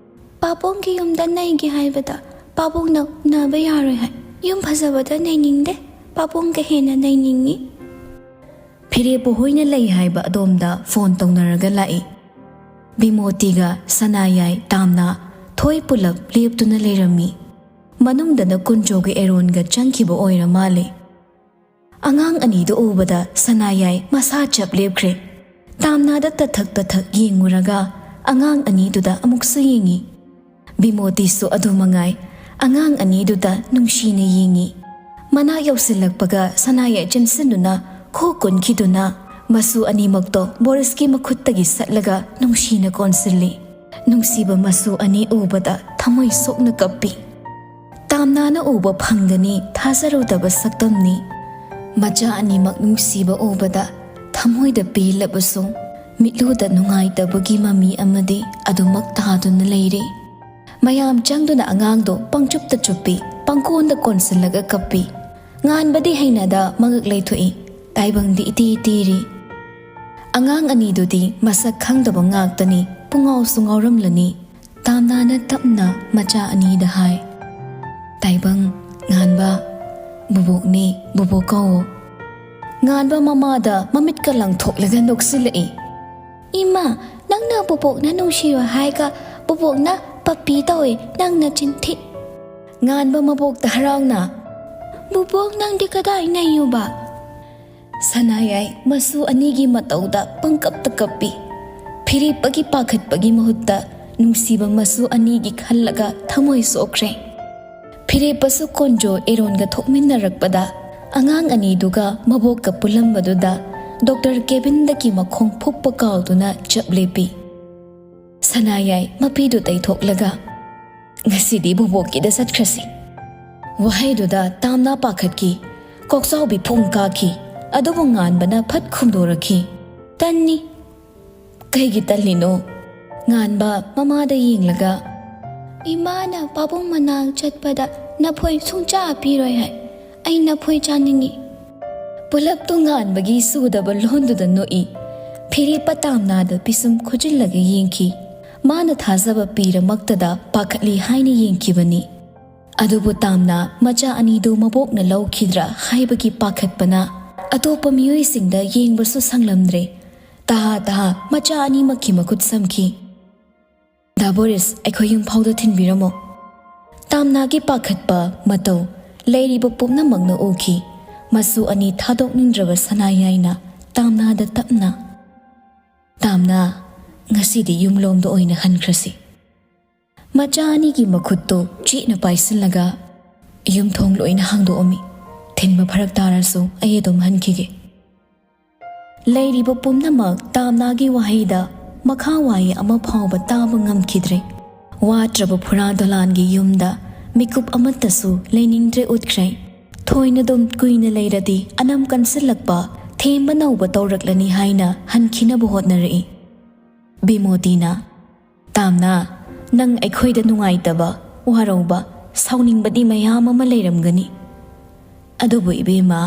"ꯄꯥꯕꯨꯡꯒꯤ ꯌꯨꯝꯗ ꯅꯩꯒꯦ ꯍꯥꯏꯕꯗ ꯄꯥꯕꯨꯡꯅ ꯎꯅꯕ ꯌꯥꯔꯣꯏ ꯍꯥꯏ꯫ ꯌꯨꯝ ꯐꯖꯕꯗ ꯅꯩꯅꯤꯡꯗꯦ, ꯄꯥꯕꯨꯡꯒ ꯍꯦꯟꯅ ꯅꯩꯅꯤꯡꯉꯤ꯫" ꯐꯤꯔꯦꯞꯄꯨ ꯍꯣꯏꯅ ꯂꯩ ꯍꯥꯏꯕ ꯑꯗꯣꯝꯗ ꯐꯣꯟ ꯇꯧꯅꯔꯒ ꯂꯥꯛꯏ꯫ ꯕꯤꯃꯣꯇꯤꯒ ꯁꯅꯥꯌꯥꯏ, ꯇꯥꯝꯅꯥ, ꯊꯣꯏ ꯄꯨꯂꯞ ꯂꯦꯞꯇꯨꯅ ꯂꯩꯔꯝꯃꯤ꯫ ꯃꯅꯨꯡꯗꯅ ꯀꯨꯟꯖꯣꯒ ꯑꯦꯔꯣꯟꯒ ꯆꯪꯈꯤꯕ ꯑꯣꯏꯔ ꯃꯥꯜꯂꯦ꯫ ꯑꯉꯥꯡ ꯑꯅꯤꯗꯨ ꯎꯕꯗ ꯁꯅꯥꯌꯥꯏ ꯃꯁꯥ ꯆꯞ ꯂꯦꯞꯈ꯭ꯔꯦ꯫ ꯇꯥꯝꯅꯥꯗ ꯇꯊꯛ ꯇꯊꯛ ꯌꯦꯡꯉꯨꯔꯒ ꯑꯉꯥꯡ ꯑꯅꯤꯗꯨꯗ ꯑꯃꯨꯛꯁꯨ ꯌꯦꯡꯉꯤ꯫ ꯕꯤꯃꯣꯇꯤꯁꯨ ꯑꯗꯨ ꯃꯉꯥꯏ, ꯑꯉꯥꯡ ꯑꯅꯤꯗꯨꯗ ꯅꯨꯡꯁꯤꯅ ꯌꯦꯡꯉꯤ꯫ ꯃꯅꯥꯛ ꯌꯧꯁꯤꯜꯂꯛꯄꯒ ꯁꯅꯥꯌꯥꯏ ꯆꯦꯟꯁꯤꯟꯗꯨꯅ ꯈꯨ ꯀꯨꯟꯈꯤꯗꯨꯅ ꯃꯁꯨ ꯑꯅꯤꯃꯛꯇꯣ ꯕꯣꯔꯤꯁꯀꯤ ꯃꯈꯨꯠꯇꯒꯤ ꯁꯠꯂꯒ ꯅꯨꯡꯁꯤꯅ ꯀꯣꯟꯁꯤꯜꯂꯤ꯫ ꯅꯨꯡꯁꯤꯕ ꯃꯁꯨ ꯑꯅꯤ ꯎꯕꯗ ꯊꯃꯣꯏ ꯁꯣꯛꯅ ꯀꯞꯄꯤ꯫ ꯇꯥꯝꯅꯥꯅ ꯎꯕ ꯐꯪꯒꯅꯤ ꯊꯥꯖꯔꯨꯗꯕ ꯁꯛꯇꯝꯅꯤ꯫ ꯃꯆꯥ ꯑꯅꯤꯃꯛ ꯅꯨꯡꯁꯤꯕ ꯎꯕꯗ ꯊꯃꯣꯏꯗ ꯄꯦꯜꯂꯕꯁꯨ ꯃꯤꯠꯂꯨꯗ ꯅꯨꯡꯉꯥꯏꯇꯕꯒꯤ ꯃꯃꯤ ꯑꯃꯗꯤ ꯑꯗꯨꯃꯛ ꯇꯥꯗꯨꯅ ꯂꯩꯔꯤ꯫ ꯃꯌꯥꯝ ꯆꯪꯗꯨꯅ ꯑꯉꯥꯡꯗꯣ ꯄꯪꯆꯨꯞꯇ ꯆꯨꯞꯄꯤ, ꯄꯪꯀꯣꯟꯗ ꯀꯣꯟꯁꯤꯜꯂꯒ ꯀꯞꯄꯤ꯫ ꯉꯥꯟꯕꯗꯤ ꯍꯩꯅꯗ ꯃꯉꯛ ꯂꯩꯊꯣꯛꯏ, ꯇꯥꯏꯕꯪꯗꯤ ꯏꯇꯤ ꯇꯤꯔꯤ꯫ ꯑꯉꯥꯡ ꯑꯅꯤꯗꯨꯗꯤ ꯃꯁꯛ ꯈꯪꯗꯕ ꯉꯥꯛꯇꯅꯤ, ꯄꯨꯡꯉꯥꯎꯁꯨ ꯉꯥꯎꯔꯝꯂꯅꯤ꯫ ꯇꯥꯝꯅꯥꯅ ꯇꯞꯅ ꯃꯆꯥ ꯑꯅꯤꯗ ꯍꯥꯏ, "ꯇꯥꯏꯕꯪ, ꯉꯥꯟꯕ, ꯕꯨꯕꯣꯛꯅꯤ, ꯕꯨꯕꯣꯛ ꯀꯧꯋꯣ꯫" ꯉꯥꯟꯕ ꯃꯃꯥꯗ ꯃꯃꯤꯠꯀ ꯂꯪꯊꯣꯛꯂꯒ ꯅꯣꯛꯁꯤꯜꯂꯛꯏ꯫ "ꯏꯃꯥ, ꯅꯪꯅ ꯕꯨꯕꯣꯛꯅ ꯅꯨꯡꯁꯤꯌꯣ ꯍꯥꯏꯒ ꯕꯨꯕꯣꯛꯅ ꯄꯞꯄꯤ ꯇꯧꯋꯦ, ꯅꯪꯅ ꯆꯤꯟꯊꯤ꯫" ꯉꯥꯟꯕ ꯃꯕꯣꯛꯇ ꯍꯔꯥꯎꯅ, "ꯕꯨꯕꯣꯛ, ꯅꯪꯗꯤ ꯀꯗꯥꯏ ꯅꯩꯌꯨꯕ?" ꯁꯅꯥꯌꯥꯏ ꯃꯁꯨ ꯑꯅꯤꯒꯤ ꯃꯇꯧꯗ ꯄꯪꯀꯞꯇ ꯀꯞꯄꯤ꯫ ꯐꯤꯔꯦꯞꯄꯒꯤ ꯄꯥꯈꯠꯄꯒꯤ ꯃꯍꯨꯠꯇ ꯅꯨꯡꯁꯤꯕ ꯃꯁꯨ ꯑꯅꯤꯒꯤ ꯈꯜꯂꯒ ꯊꯃꯣꯏ ꯁꯣꯛꯈ꯭ꯔꯦ꯫ ꯐꯤꯔꯦꯞꯄꯁꯨ ꯀꯣꯟꯖꯣ ꯑꯦꯔꯣꯟꯒ ꯊꯣꯛꯃꯤꯟꯅꯔꯛꯄꯗ ꯑꯉꯥꯡ ꯑꯅꯤꯗꯨꯒ ꯃꯕꯣꯛꯀ ꯄꯨꯜꯂꯝꯕꯗꯨꯗ ꯗꯣꯛꯇꯔ ꯀꯦꯕꯤꯟꯗꯒꯤ ꯃꯈꯣꯡ ꯐꯨꯛꯄ ꯀꯥꯎꯗꯨꯅ ꯆꯞ ꯂꯦꯞꯄꯤ꯫ ꯁꯅꯥꯌꯥꯏ ꯃꯄꯤꯗꯨ ꯇꯩꯊꯣꯛꯂꯒ, "ꯉꯁꯤꯗꯤ ꯕꯨꯕꯣꯛꯀꯤꯗ ꯆꯠꯈ꯭ꯔꯁꯤ꯫" ꯋꯥꯍꯩꯗꯨꯗ ꯇꯥꯝꯅꯥ ꯄꯥꯈꯠꯈꯤ꯫ ꯀꯣꯛꯆꯥꯎꯕꯤ ꯐꯨꯡ ꯀꯥꯈꯤ꯫ ꯑꯗꯨꯕꯨ ꯉꯥꯟꯕꯅ ꯐꯠ ꯈꯨꯝꯗꯣꯔꯛꯈꯤ, "ꯇꯟꯅꯤ꯫" "ꯀꯩꯒꯤ ꯇꯜꯂꯤꯅꯣ?" ꯉꯥꯟꯕ ꯃꯃꯥꯗ ꯌꯦꯡꯂꯒ, "ꯏꯃꯥꯅ ꯄꯥꯕꯨꯡ ꯃꯅꯥꯛ ꯆꯠꯄꯗ ꯅꯐꯣꯏ ꯁꯨꯡꯆꯥ ꯄꯤꯔꯣꯏ ꯍꯥꯏ꯫ ꯑꯩ ꯅꯐꯣꯏ ꯆꯥꯅꯤꯡꯉꯤ꯫" ꯄꯨꯂꯞꯇꯨ ꯉꯥꯟꯕꯒꯤ ꯁꯨꯗꯕ ꯂꯣꯟꯗꯨꯗ ꯅꯣꯛꯏ꯫ ꯐꯤꯔꯦꯞꯄ ꯇꯥꯝꯅꯥꯗ ꯄꯤꯁꯨꯝ ꯈꯨꯖꯤꯜꯂꯒ ꯌꯦꯡꯈꯤ꯫ ꯃꯥꯅ ꯊꯥꯖꯕ ꯄꯤꯔꯃꯛꯇꯗ ꯄꯥꯈꯠꯂꯤ ꯍꯥꯏꯅ ꯌꯦꯡꯈꯤꯕꯅꯤ꯫ ꯑꯗꯨꯕꯨ ꯇꯥꯝꯅꯥ ꯃꯆꯥ ꯑꯅꯤꯗꯨ ꯃꯕꯣꯛꯅ ꯂꯧꯈꯤꯗ꯭ꯔꯥ ꯍꯥꯏꯕꯒꯤ ꯄꯥꯈꯠꯄꯅ ꯑꯇꯣꯞꯄ ꯃꯤꯑꯣꯏꯁꯤꯡꯗ ꯌꯦꯡꯕꯁꯨ ꯁꯪꯂꯝꯗ꯭ꯔꯦ꯫ ꯇꯍꯥ ꯇꯍꯥ ꯃꯆꯥ ꯑꯅꯤꯃꯛꯀꯤ ꯃꯈꯨꯠ ꯁꯝꯈꯤ꯫ "ꯗꯥ ꯕꯣꯔꯤꯁ, ꯑꯩꯈꯣꯏ ꯌꯨꯝ ꯐꯥꯎꯗ ꯊꯤꯟꯕꯤꯔꯝꯃꯣ꯫" ꯇꯥꯝꯅꯥꯒꯤ ꯄꯥꯈꯠꯄ ꯃꯇꯧ ꯂꯩꯔꯤꯕ ꯄꯨꯝꯅꯃꯛꯅ ꯎꯈꯤ꯫ ꯃꯁꯨ ꯑꯅꯤ ꯊꯥꯗꯣꯛꯅꯤꯡꯗ꯭ꯔꯕ ꯁꯅꯥꯌꯥꯏꯅ ꯇꯥꯝꯅꯥꯗ ꯇꯞꯅ, "ꯇꯥꯝꯅꯥ, ꯉꯁꯤꯗꯤ ꯌꯨꯝꯂꯣꯝꯗ ꯑꯣꯏꯅ ꯍꯟꯈ꯭ꯔꯁꯤ꯫" ꯃꯆꯥ ꯑꯅꯤꯒꯤ ꯃꯈꯨꯠꯇꯨ ꯆꯦꯠꯅ ꯄꯥꯏꯁꯤꯜꯂꯒ ꯌꯨꯝꯊꯣꯡ ꯂꯣꯏꯅ ꯍꯥꯡꯗꯣꯛꯑꯝꯃꯤ꯫ ꯊꯤꯟꯕ ꯐꯔꯛ ꯇꯥꯔꯁꯨ ꯑꯩ ꯑꯗꯨꯝ ꯍꯟꯈꯤꯒꯦ꯫ ꯂꯩꯔꯤꯕ ꯄꯨꯝꯅꯃꯛ ꯇꯥꯝꯅꯥꯒꯤ ꯋꯥꯍꯩꯗ ꯃꯈꯥ ꯋꯥꯍꯩ ꯑꯃ ꯐꯥꯎꯕ ꯇꯥꯕ ꯉꯝꯈꯤꯗ꯭ꯔꯦ꯫ ꯋꯥꯠꯇ꯭ꯔꯕ ꯐꯨꯔꯥ ꯗꯣꯂꯥꯟꯒꯤ ꯌꯨꯝꯗ ꯃꯤꯀꯨꯞ ꯑꯃꯠꯇꯁꯨ ꯂꯩꯅꯤꯡꯗ꯭ꯔꯦ ꯎꯠꯈ꯭ꯔꯦ꯫ ꯊꯣꯏꯅꯗꯨꯝ ꯀꯨꯏꯅ ꯂꯩꯔꯗꯤ ꯑꯅꯝ ꯀꯟꯁꯤꯜꯂꯛꯄ, ꯊꯦꯝꯕ ꯅꯧꯕ ꯇꯧꯔꯛꯂꯅꯤ ꯍꯥꯏꯅ ꯍꯟꯈꯤꯅꯕ ꯍꯣꯠꯅꯔꯛꯏ꯫ ꯕꯤꯃꯣꯇꯤꯅ, "ꯇꯥꯝꯅꯥ, ꯅꯪ ꯑꯩꯈꯣꯏꯗ ꯅꯨꯡꯉꯥꯏꯇꯕ, ꯋꯥꯔꯧꯕ, ꯁꯥꯎꯅꯤꯡꯕꯗꯤ ꯃꯌꯥꯝ ꯑꯃ ꯂꯩꯔꯝꯒꯅꯤ꯫ ꯑꯗꯨꯕꯨ ꯏꯕꯦꯝꯃ,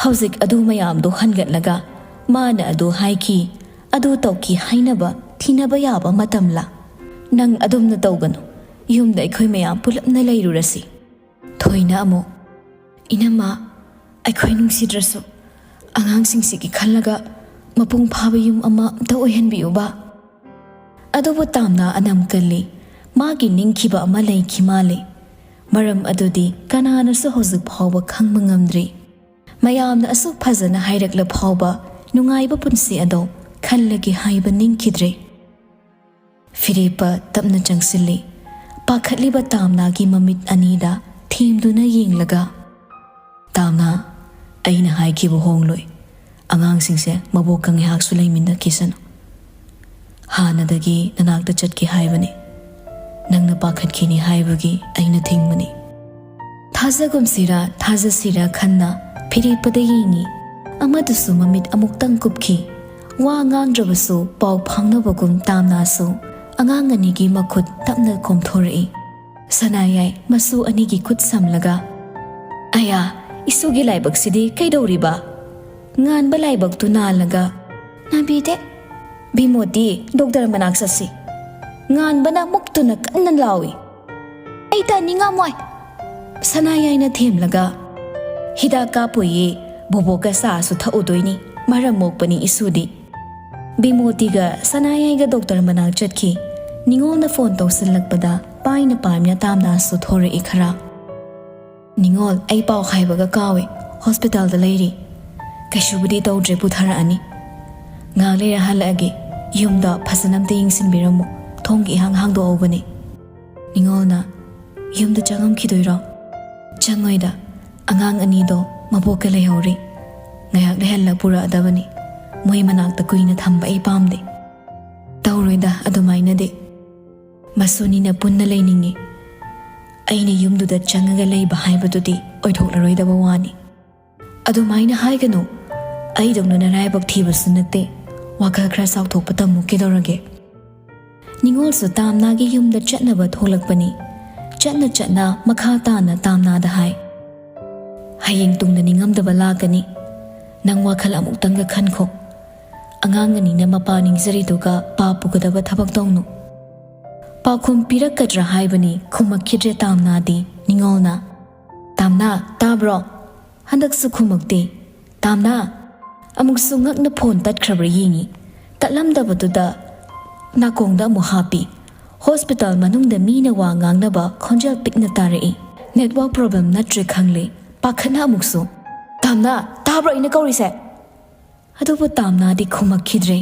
ꯍꯧꯖꯤꯛ ꯑꯗꯨ ꯃꯌꯥꯝꯗꯣ ꯍꯟꯒꯠꯂꯒ ꯃꯥꯅ ꯑꯗꯨ ꯍꯥꯏꯈꯤ, ꯑꯗꯨ ꯇꯧꯈꯤ ꯍꯥꯏꯅꯕ ꯊꯤꯅꯕ ꯌꯥꯕ ꯃꯇꯝꯂꯥ? ꯅꯪ ꯑꯗꯨꯝꯅ ꯇꯧꯒꯅꯨ꯫ ꯌꯨꯝꯗ ꯑꯩꯈꯣꯏ ꯃꯌꯥꯝ ꯄꯨꯂꯞꯅ ꯂꯩꯔꯨꯔꯁꯤ꯫" ꯊꯣꯏꯅ ꯑꯃꯨꯛ, "ꯏꯅꯝꯃ, ꯑꯩꯈꯣꯏ ꯅꯨꯡꯁꯤꯗ꯭ꯔꯁꯨ ꯑꯉꯥꯡꯁꯤꯡꯁꯤꯒꯤ ꯈꯜꯂꯒ ꯃꯄꯨꯡ ꯐꯥꯕ ꯌꯨꯝ ꯑꯃ ꯑꯝꯇ ꯑꯣꯏꯍꯟꯕꯤꯌꯨꯕ꯫" ꯑꯗꯨꯕꯨ ꯇꯥꯝꯅꯥ ꯑꯅꯝ ꯀꯜꯂꯤ꯫ ꯃꯥꯒꯤ ꯅꯤꯡꯈꯤꯕ ꯑꯃ ꯂꯩꯈꯤ ꯃꯥꯜꯂꯤ꯫ ꯃꯔꯝ ꯑꯗꯨꯗꯤ ꯀꯅꯥꯅꯁꯨ ꯍꯧꯖꯤꯛ ꯐꯥꯎꯕ ꯈꯪꯕ ꯉꯝꯗ꯭ꯔꯤ꯫ ꯃꯌꯥꯝꯅ ꯑꯁꯨꯛ ꯐꯖꯅ ꯍꯥꯏꯔꯛꯂ ꯐꯥꯎꯕ ꯅꯨꯡꯉꯥꯏꯕ ꯄꯨꯟꯁꯤ ꯑꯗꯣ ꯈꯜꯂꯒꯦ ꯍꯥꯏꯕ ꯅꯤꯡꯈꯤꯗ꯭ꯔꯦ꯫ ꯐꯤꯔꯦꯞꯄ ꯇꯞꯅ ꯆꯪꯁꯤꯜꯂꯤ꯫ ꯄꯥꯈꯠꯂꯤꯕ ꯇꯥꯝꯅꯥꯒꯤ ꯃꯃꯤꯠ ꯑꯅꯤꯗ ꯊꯦꯝꯗꯨꯅ ꯌꯦꯡꯂꯒ, "ꯇꯥꯝꯅꯥ, ꯑꯩꯅ ꯍꯥꯏꯈꯤꯕ ꯍꯣꯡꯂꯣꯏ꯫ ꯑꯉꯥꯡꯁꯤꯡꯁꯦ ꯃꯕꯣꯛꯀ ꯉꯥꯏꯍꯥꯛꯁꯨ ꯂꯩꯃꯤꯟꯅꯈꯤꯁꯅꯨ꯫ ꯍꯥꯟꯅꯗꯒꯤ ꯅꯅꯥꯛꯇ ꯆꯠꯀꯦ ꯍꯥꯏꯕꯅꯤ꯫ ꯅꯪꯅ ꯄꯥꯈꯠꯈꯤꯅꯤ ꯍꯥꯏꯕꯒꯤ ꯑꯩꯅ ꯊꯤꯡꯕꯅꯤ꯫" ꯊꯥꯖꯒꯨꯝꯁꯤꯔꯥ ꯊꯥꯖꯁꯤꯔꯥ ꯈꯟꯅ ꯐꯤꯔꯦꯞꯄꯗ ꯌꯦꯡꯉꯤ꯫ ꯑꯃꯗꯨꯁꯨ ꯃꯃꯤꯠ ꯑꯃꯨꯛꯇꯪ ꯀꯨꯞꯈꯤ꯫ ꯋꯥ ꯉꯥꯡꯗ꯭ꯔꯕꯁꯨ ꯄꯥꯎ ꯐꯥꯎꯅꯕꯒꯨꯝ ꯇꯥꯝꯅꯥꯁꯨ ꯑꯉꯥꯡ ꯑꯅꯤꯒꯤ ꯃꯈꯨꯠ ꯇꯞꯅ ꯀꯣꯝꯊꯣꯔꯛꯏ꯫ ꯁꯅꯥꯌꯥꯏ ꯃꯁꯨ ꯑꯅꯤꯒꯤ ꯈꯨꯠ ꯁꯝꯂꯒ, "ꯑꯌꯥ, ꯏꯁꯨꯒꯤ ꯂꯥꯏꯕꯛꯁꯤꯗꯤ ꯀꯩꯗꯧꯔꯤꯕ?" ꯉꯥꯟꯕ ꯂꯥꯏꯕꯛꯇꯨ ꯅꯥꯜꯂꯒ, "ꯅꯥꯕꯤꯗꯦ꯫ ꯕꯤꯃꯣꯇꯤ ꯗꯣꯛꯇꯔ ꯃꯅꯥꯛ ꯆꯠꯁꯤ꯫" ꯉꯥꯟꯕꯅ ꯃꯨꯛꯇꯨꯅ ꯀꯟꯅ ꯂꯥꯎꯏ꯫ "ꯑꯩ ꯇꯥꯅꯤꯡꯉꯝꯃꯣꯏ꯫" ꯁꯅꯥꯌꯥꯏꯅ ꯊꯦꯝꯂꯒ, "ꯍꯤꯗꯥꯛ ꯀꯥꯞꯄꯣꯏꯌꯦ, ꯕꯣꯕꯣꯛꯀ ꯆꯥꯁꯨ ꯊꯛꯎꯗꯣꯏꯅꯤ, ꯃꯔꯝ ꯃꯣꯛꯄꯅꯤ ꯏꯁꯨꯗꯤ꯫ ꯕꯤꯃꯣꯇꯤꯒ ꯁꯅꯥꯌꯥꯏꯒ ꯗꯣꯛꯇꯔ ꯃꯅꯥꯛ ꯆꯠꯈꯤ꯫ ꯅꯤꯉꯣꯜꯅ ꯐꯣꯟ ꯇꯧꯁꯤꯜꯂꯛꯄꯗ ꯄꯥꯏꯅ ꯄꯥꯏꯅ ꯇꯥꯝꯅꯥꯁꯨ ꯊꯣꯔꯛꯏ ꯈꯔ꯫ "ꯅꯤꯉꯣꯜ, ꯑꯩ ꯄꯥꯎ ꯍꯥꯏꯕꯒ ꯀꯥꯎꯏ, ꯍꯣꯁꯄꯤꯇꯥꯜꯗ ꯂꯩꯔꯤ꯫ ꯀꯩꯁꯨꯕꯨꯗꯤ ꯇꯧꯗ꯭ꯔꯦ, ꯄꯨꯊꯔꯛꯑꯅꯤ꯫ ꯉꯥꯏꯍꯥꯛ ꯂꯩꯔ ꯍꯜꯂꯛꯑꯒꯦ, ꯌꯨꯝꯗ ꯐꯖꯅ ꯑꯝꯇ ꯌꯦꯡꯁꯤꯟꯕꯤꯔꯝꯃꯨ, ꯊꯣꯡꯒꯤ ꯏꯍꯥꯡ ꯍꯥꯡꯗꯣꯛꯍꯧꯕꯅꯤ꯫" ꯅꯤꯉꯣꯜꯅ, "ꯌꯨꯝꯗ ꯆꯪꯉꯝꯈꯤꯗꯣꯏꯔꯣ?" "ꯆꯪꯉꯣꯏꯗ, ꯑꯉꯥꯡ ꯑꯅꯤꯗꯣ ꯃꯕꯣꯛꯀ ꯂꯩꯍꯧꯔꯤ꯫ ꯉꯥꯏꯍꯥꯛ ꯂꯩꯍꯜꯂ ꯄꯨꯔꯛꯑꯗꯕꯅꯤ꯫ ꯃꯣꯏ ꯃꯅꯥꯛꯇ ꯀꯨꯏꯅ ꯊꯝꯕ ꯑꯩ ꯄꯥꯝꯗꯦ꯫" "ꯇꯧꯔꯣꯏꯗ ꯑꯗꯨꯃꯥꯏꯅꯗꯤ꯫ ꯃꯁꯨꯅꯤꯅ ꯄꯨꯟꯅ ꯂꯩꯅꯤꯡꯉꯤ꯫ ꯑꯩꯅ ꯌꯨꯝꯗꯨꯗ ꯆꯪꯉꯒ ꯂꯩꯕ ꯍꯥꯏꯕꯗꯨꯗꯤ ꯑꯣꯏꯊꯣꯛꯂꯔꯣꯏꯗꯕ ꯋꯥꯅꯤ꯫" "ꯑꯗꯨꯃꯥꯏꯅ ꯍꯥꯏꯒꯅꯨ꯫ ꯑꯩꯗꯧꯅ ꯅꯔꯥꯏꯕꯛ ꯊꯤꯕꯁꯨ ꯅꯠꯇꯦ꯫ ꯋꯥꯈꯜ ꯈꯔ ꯆꯥꯎꯊꯣꯛꯄ ꯇꯝꯃꯨ ꯀꯩꯗꯧꯔꯒꯦ?" ꯅꯤꯉꯣꯜꯁꯨ ꯇꯥꯝꯅꯥꯒꯤ ꯌꯨꯝꯗ ꯆꯠꯅꯕ ꯊꯣꯛꯂꯛꯄꯅꯤ꯫ ꯆꯠꯅ ꯆꯠꯅ ꯃꯈꯥ ꯇꯥꯅ ꯇꯥꯝꯅꯥꯗ ꯍꯥꯏ, "ꯍꯌꯦꯡ ꯇꯨꯡꯗ ꯅꯤꯡꯉꯝꯗꯕ ꯂꯥꯛꯀꯅꯤ꯫ ꯅꯪ ꯋꯥꯈꯜ ꯑꯃꯨꯛꯇꯪꯒ ꯈꯟꯈꯣ꯫ ꯑꯉꯥꯡ ꯑꯅꯤꯅ ꯃꯄꯥ ꯅꯤꯡꯖꯔꯤꯗꯨꯒ ꯄꯥ ꯄꯨꯒꯗꯕ ꯊꯕꯛ ꯇꯧꯅꯨ꯫" ꯄꯥꯎꯈꯨꯝ ꯄꯤꯔꯛꯀꯗ꯭ꯔꯥ ꯍꯥꯏꯕꯅꯤ, ꯈꯨꯝꯃꯛꯈꯤꯗ꯭ꯔꯦ ꯇꯥꯝꯅꯥꯗꯤ꯫ ꯅꯤꯉꯣꯜꯅ, "ꯇꯥꯝꯅꯥ, ꯇꯥꯕ꯭ꯔꯣ?" ꯍꯟꯗꯛꯁꯨ ꯈꯨꯝꯃꯛꯇꯦ꯫ "ꯇꯥꯝꯅꯥ!" ꯑꯃꯨꯛꯁꯨ ꯉꯛꯅ ꯐꯣꯟ ꯇꯠꯈ꯭ꯔꯕ꯭ꯔꯥ ꯌꯦꯡꯉꯤ꯫ ꯇꯠꯂꯝꯗꯕꯗꯨꯗ ꯅꯥꯀꯣꯡꯗ ꯑꯃꯨꯛ ꯍꯥꯞꯄꯤ꯫ ꯍꯣꯁꯄꯤꯇꯥꯜ ꯃꯅꯨꯡꯗ ꯃꯤꯅ ꯋꯥ ꯉꯥꯡꯅꯕ ꯈꯣꯟꯖꯦꯜ ꯄꯤꯛꯅ ꯇꯥꯔꯛꯏ꯫ ꯅꯦꯠꯋꯥꯔꯛ ꯄ꯭ꯔꯣꯕ꯭ꯂꯦꯝ ꯅꯠꯇ꯭ꯔꯦ ꯈꯪꯂꯦ꯫ ꯄꯥꯈꯠꯅ ꯑꯃꯨꯛꯁꯨ, "ꯇꯥꯝꯅꯥ, ꯇꯥꯕ꯭ꯔꯣ ꯑꯩꯅ ꯀꯧꯔꯤꯁꯦ?" ꯑꯗꯨꯕꯨ ꯇꯥꯝꯅꯥꯗꯤ ꯈꯨꯝꯃꯛꯈꯤꯗ꯭ꯔꯦ꯫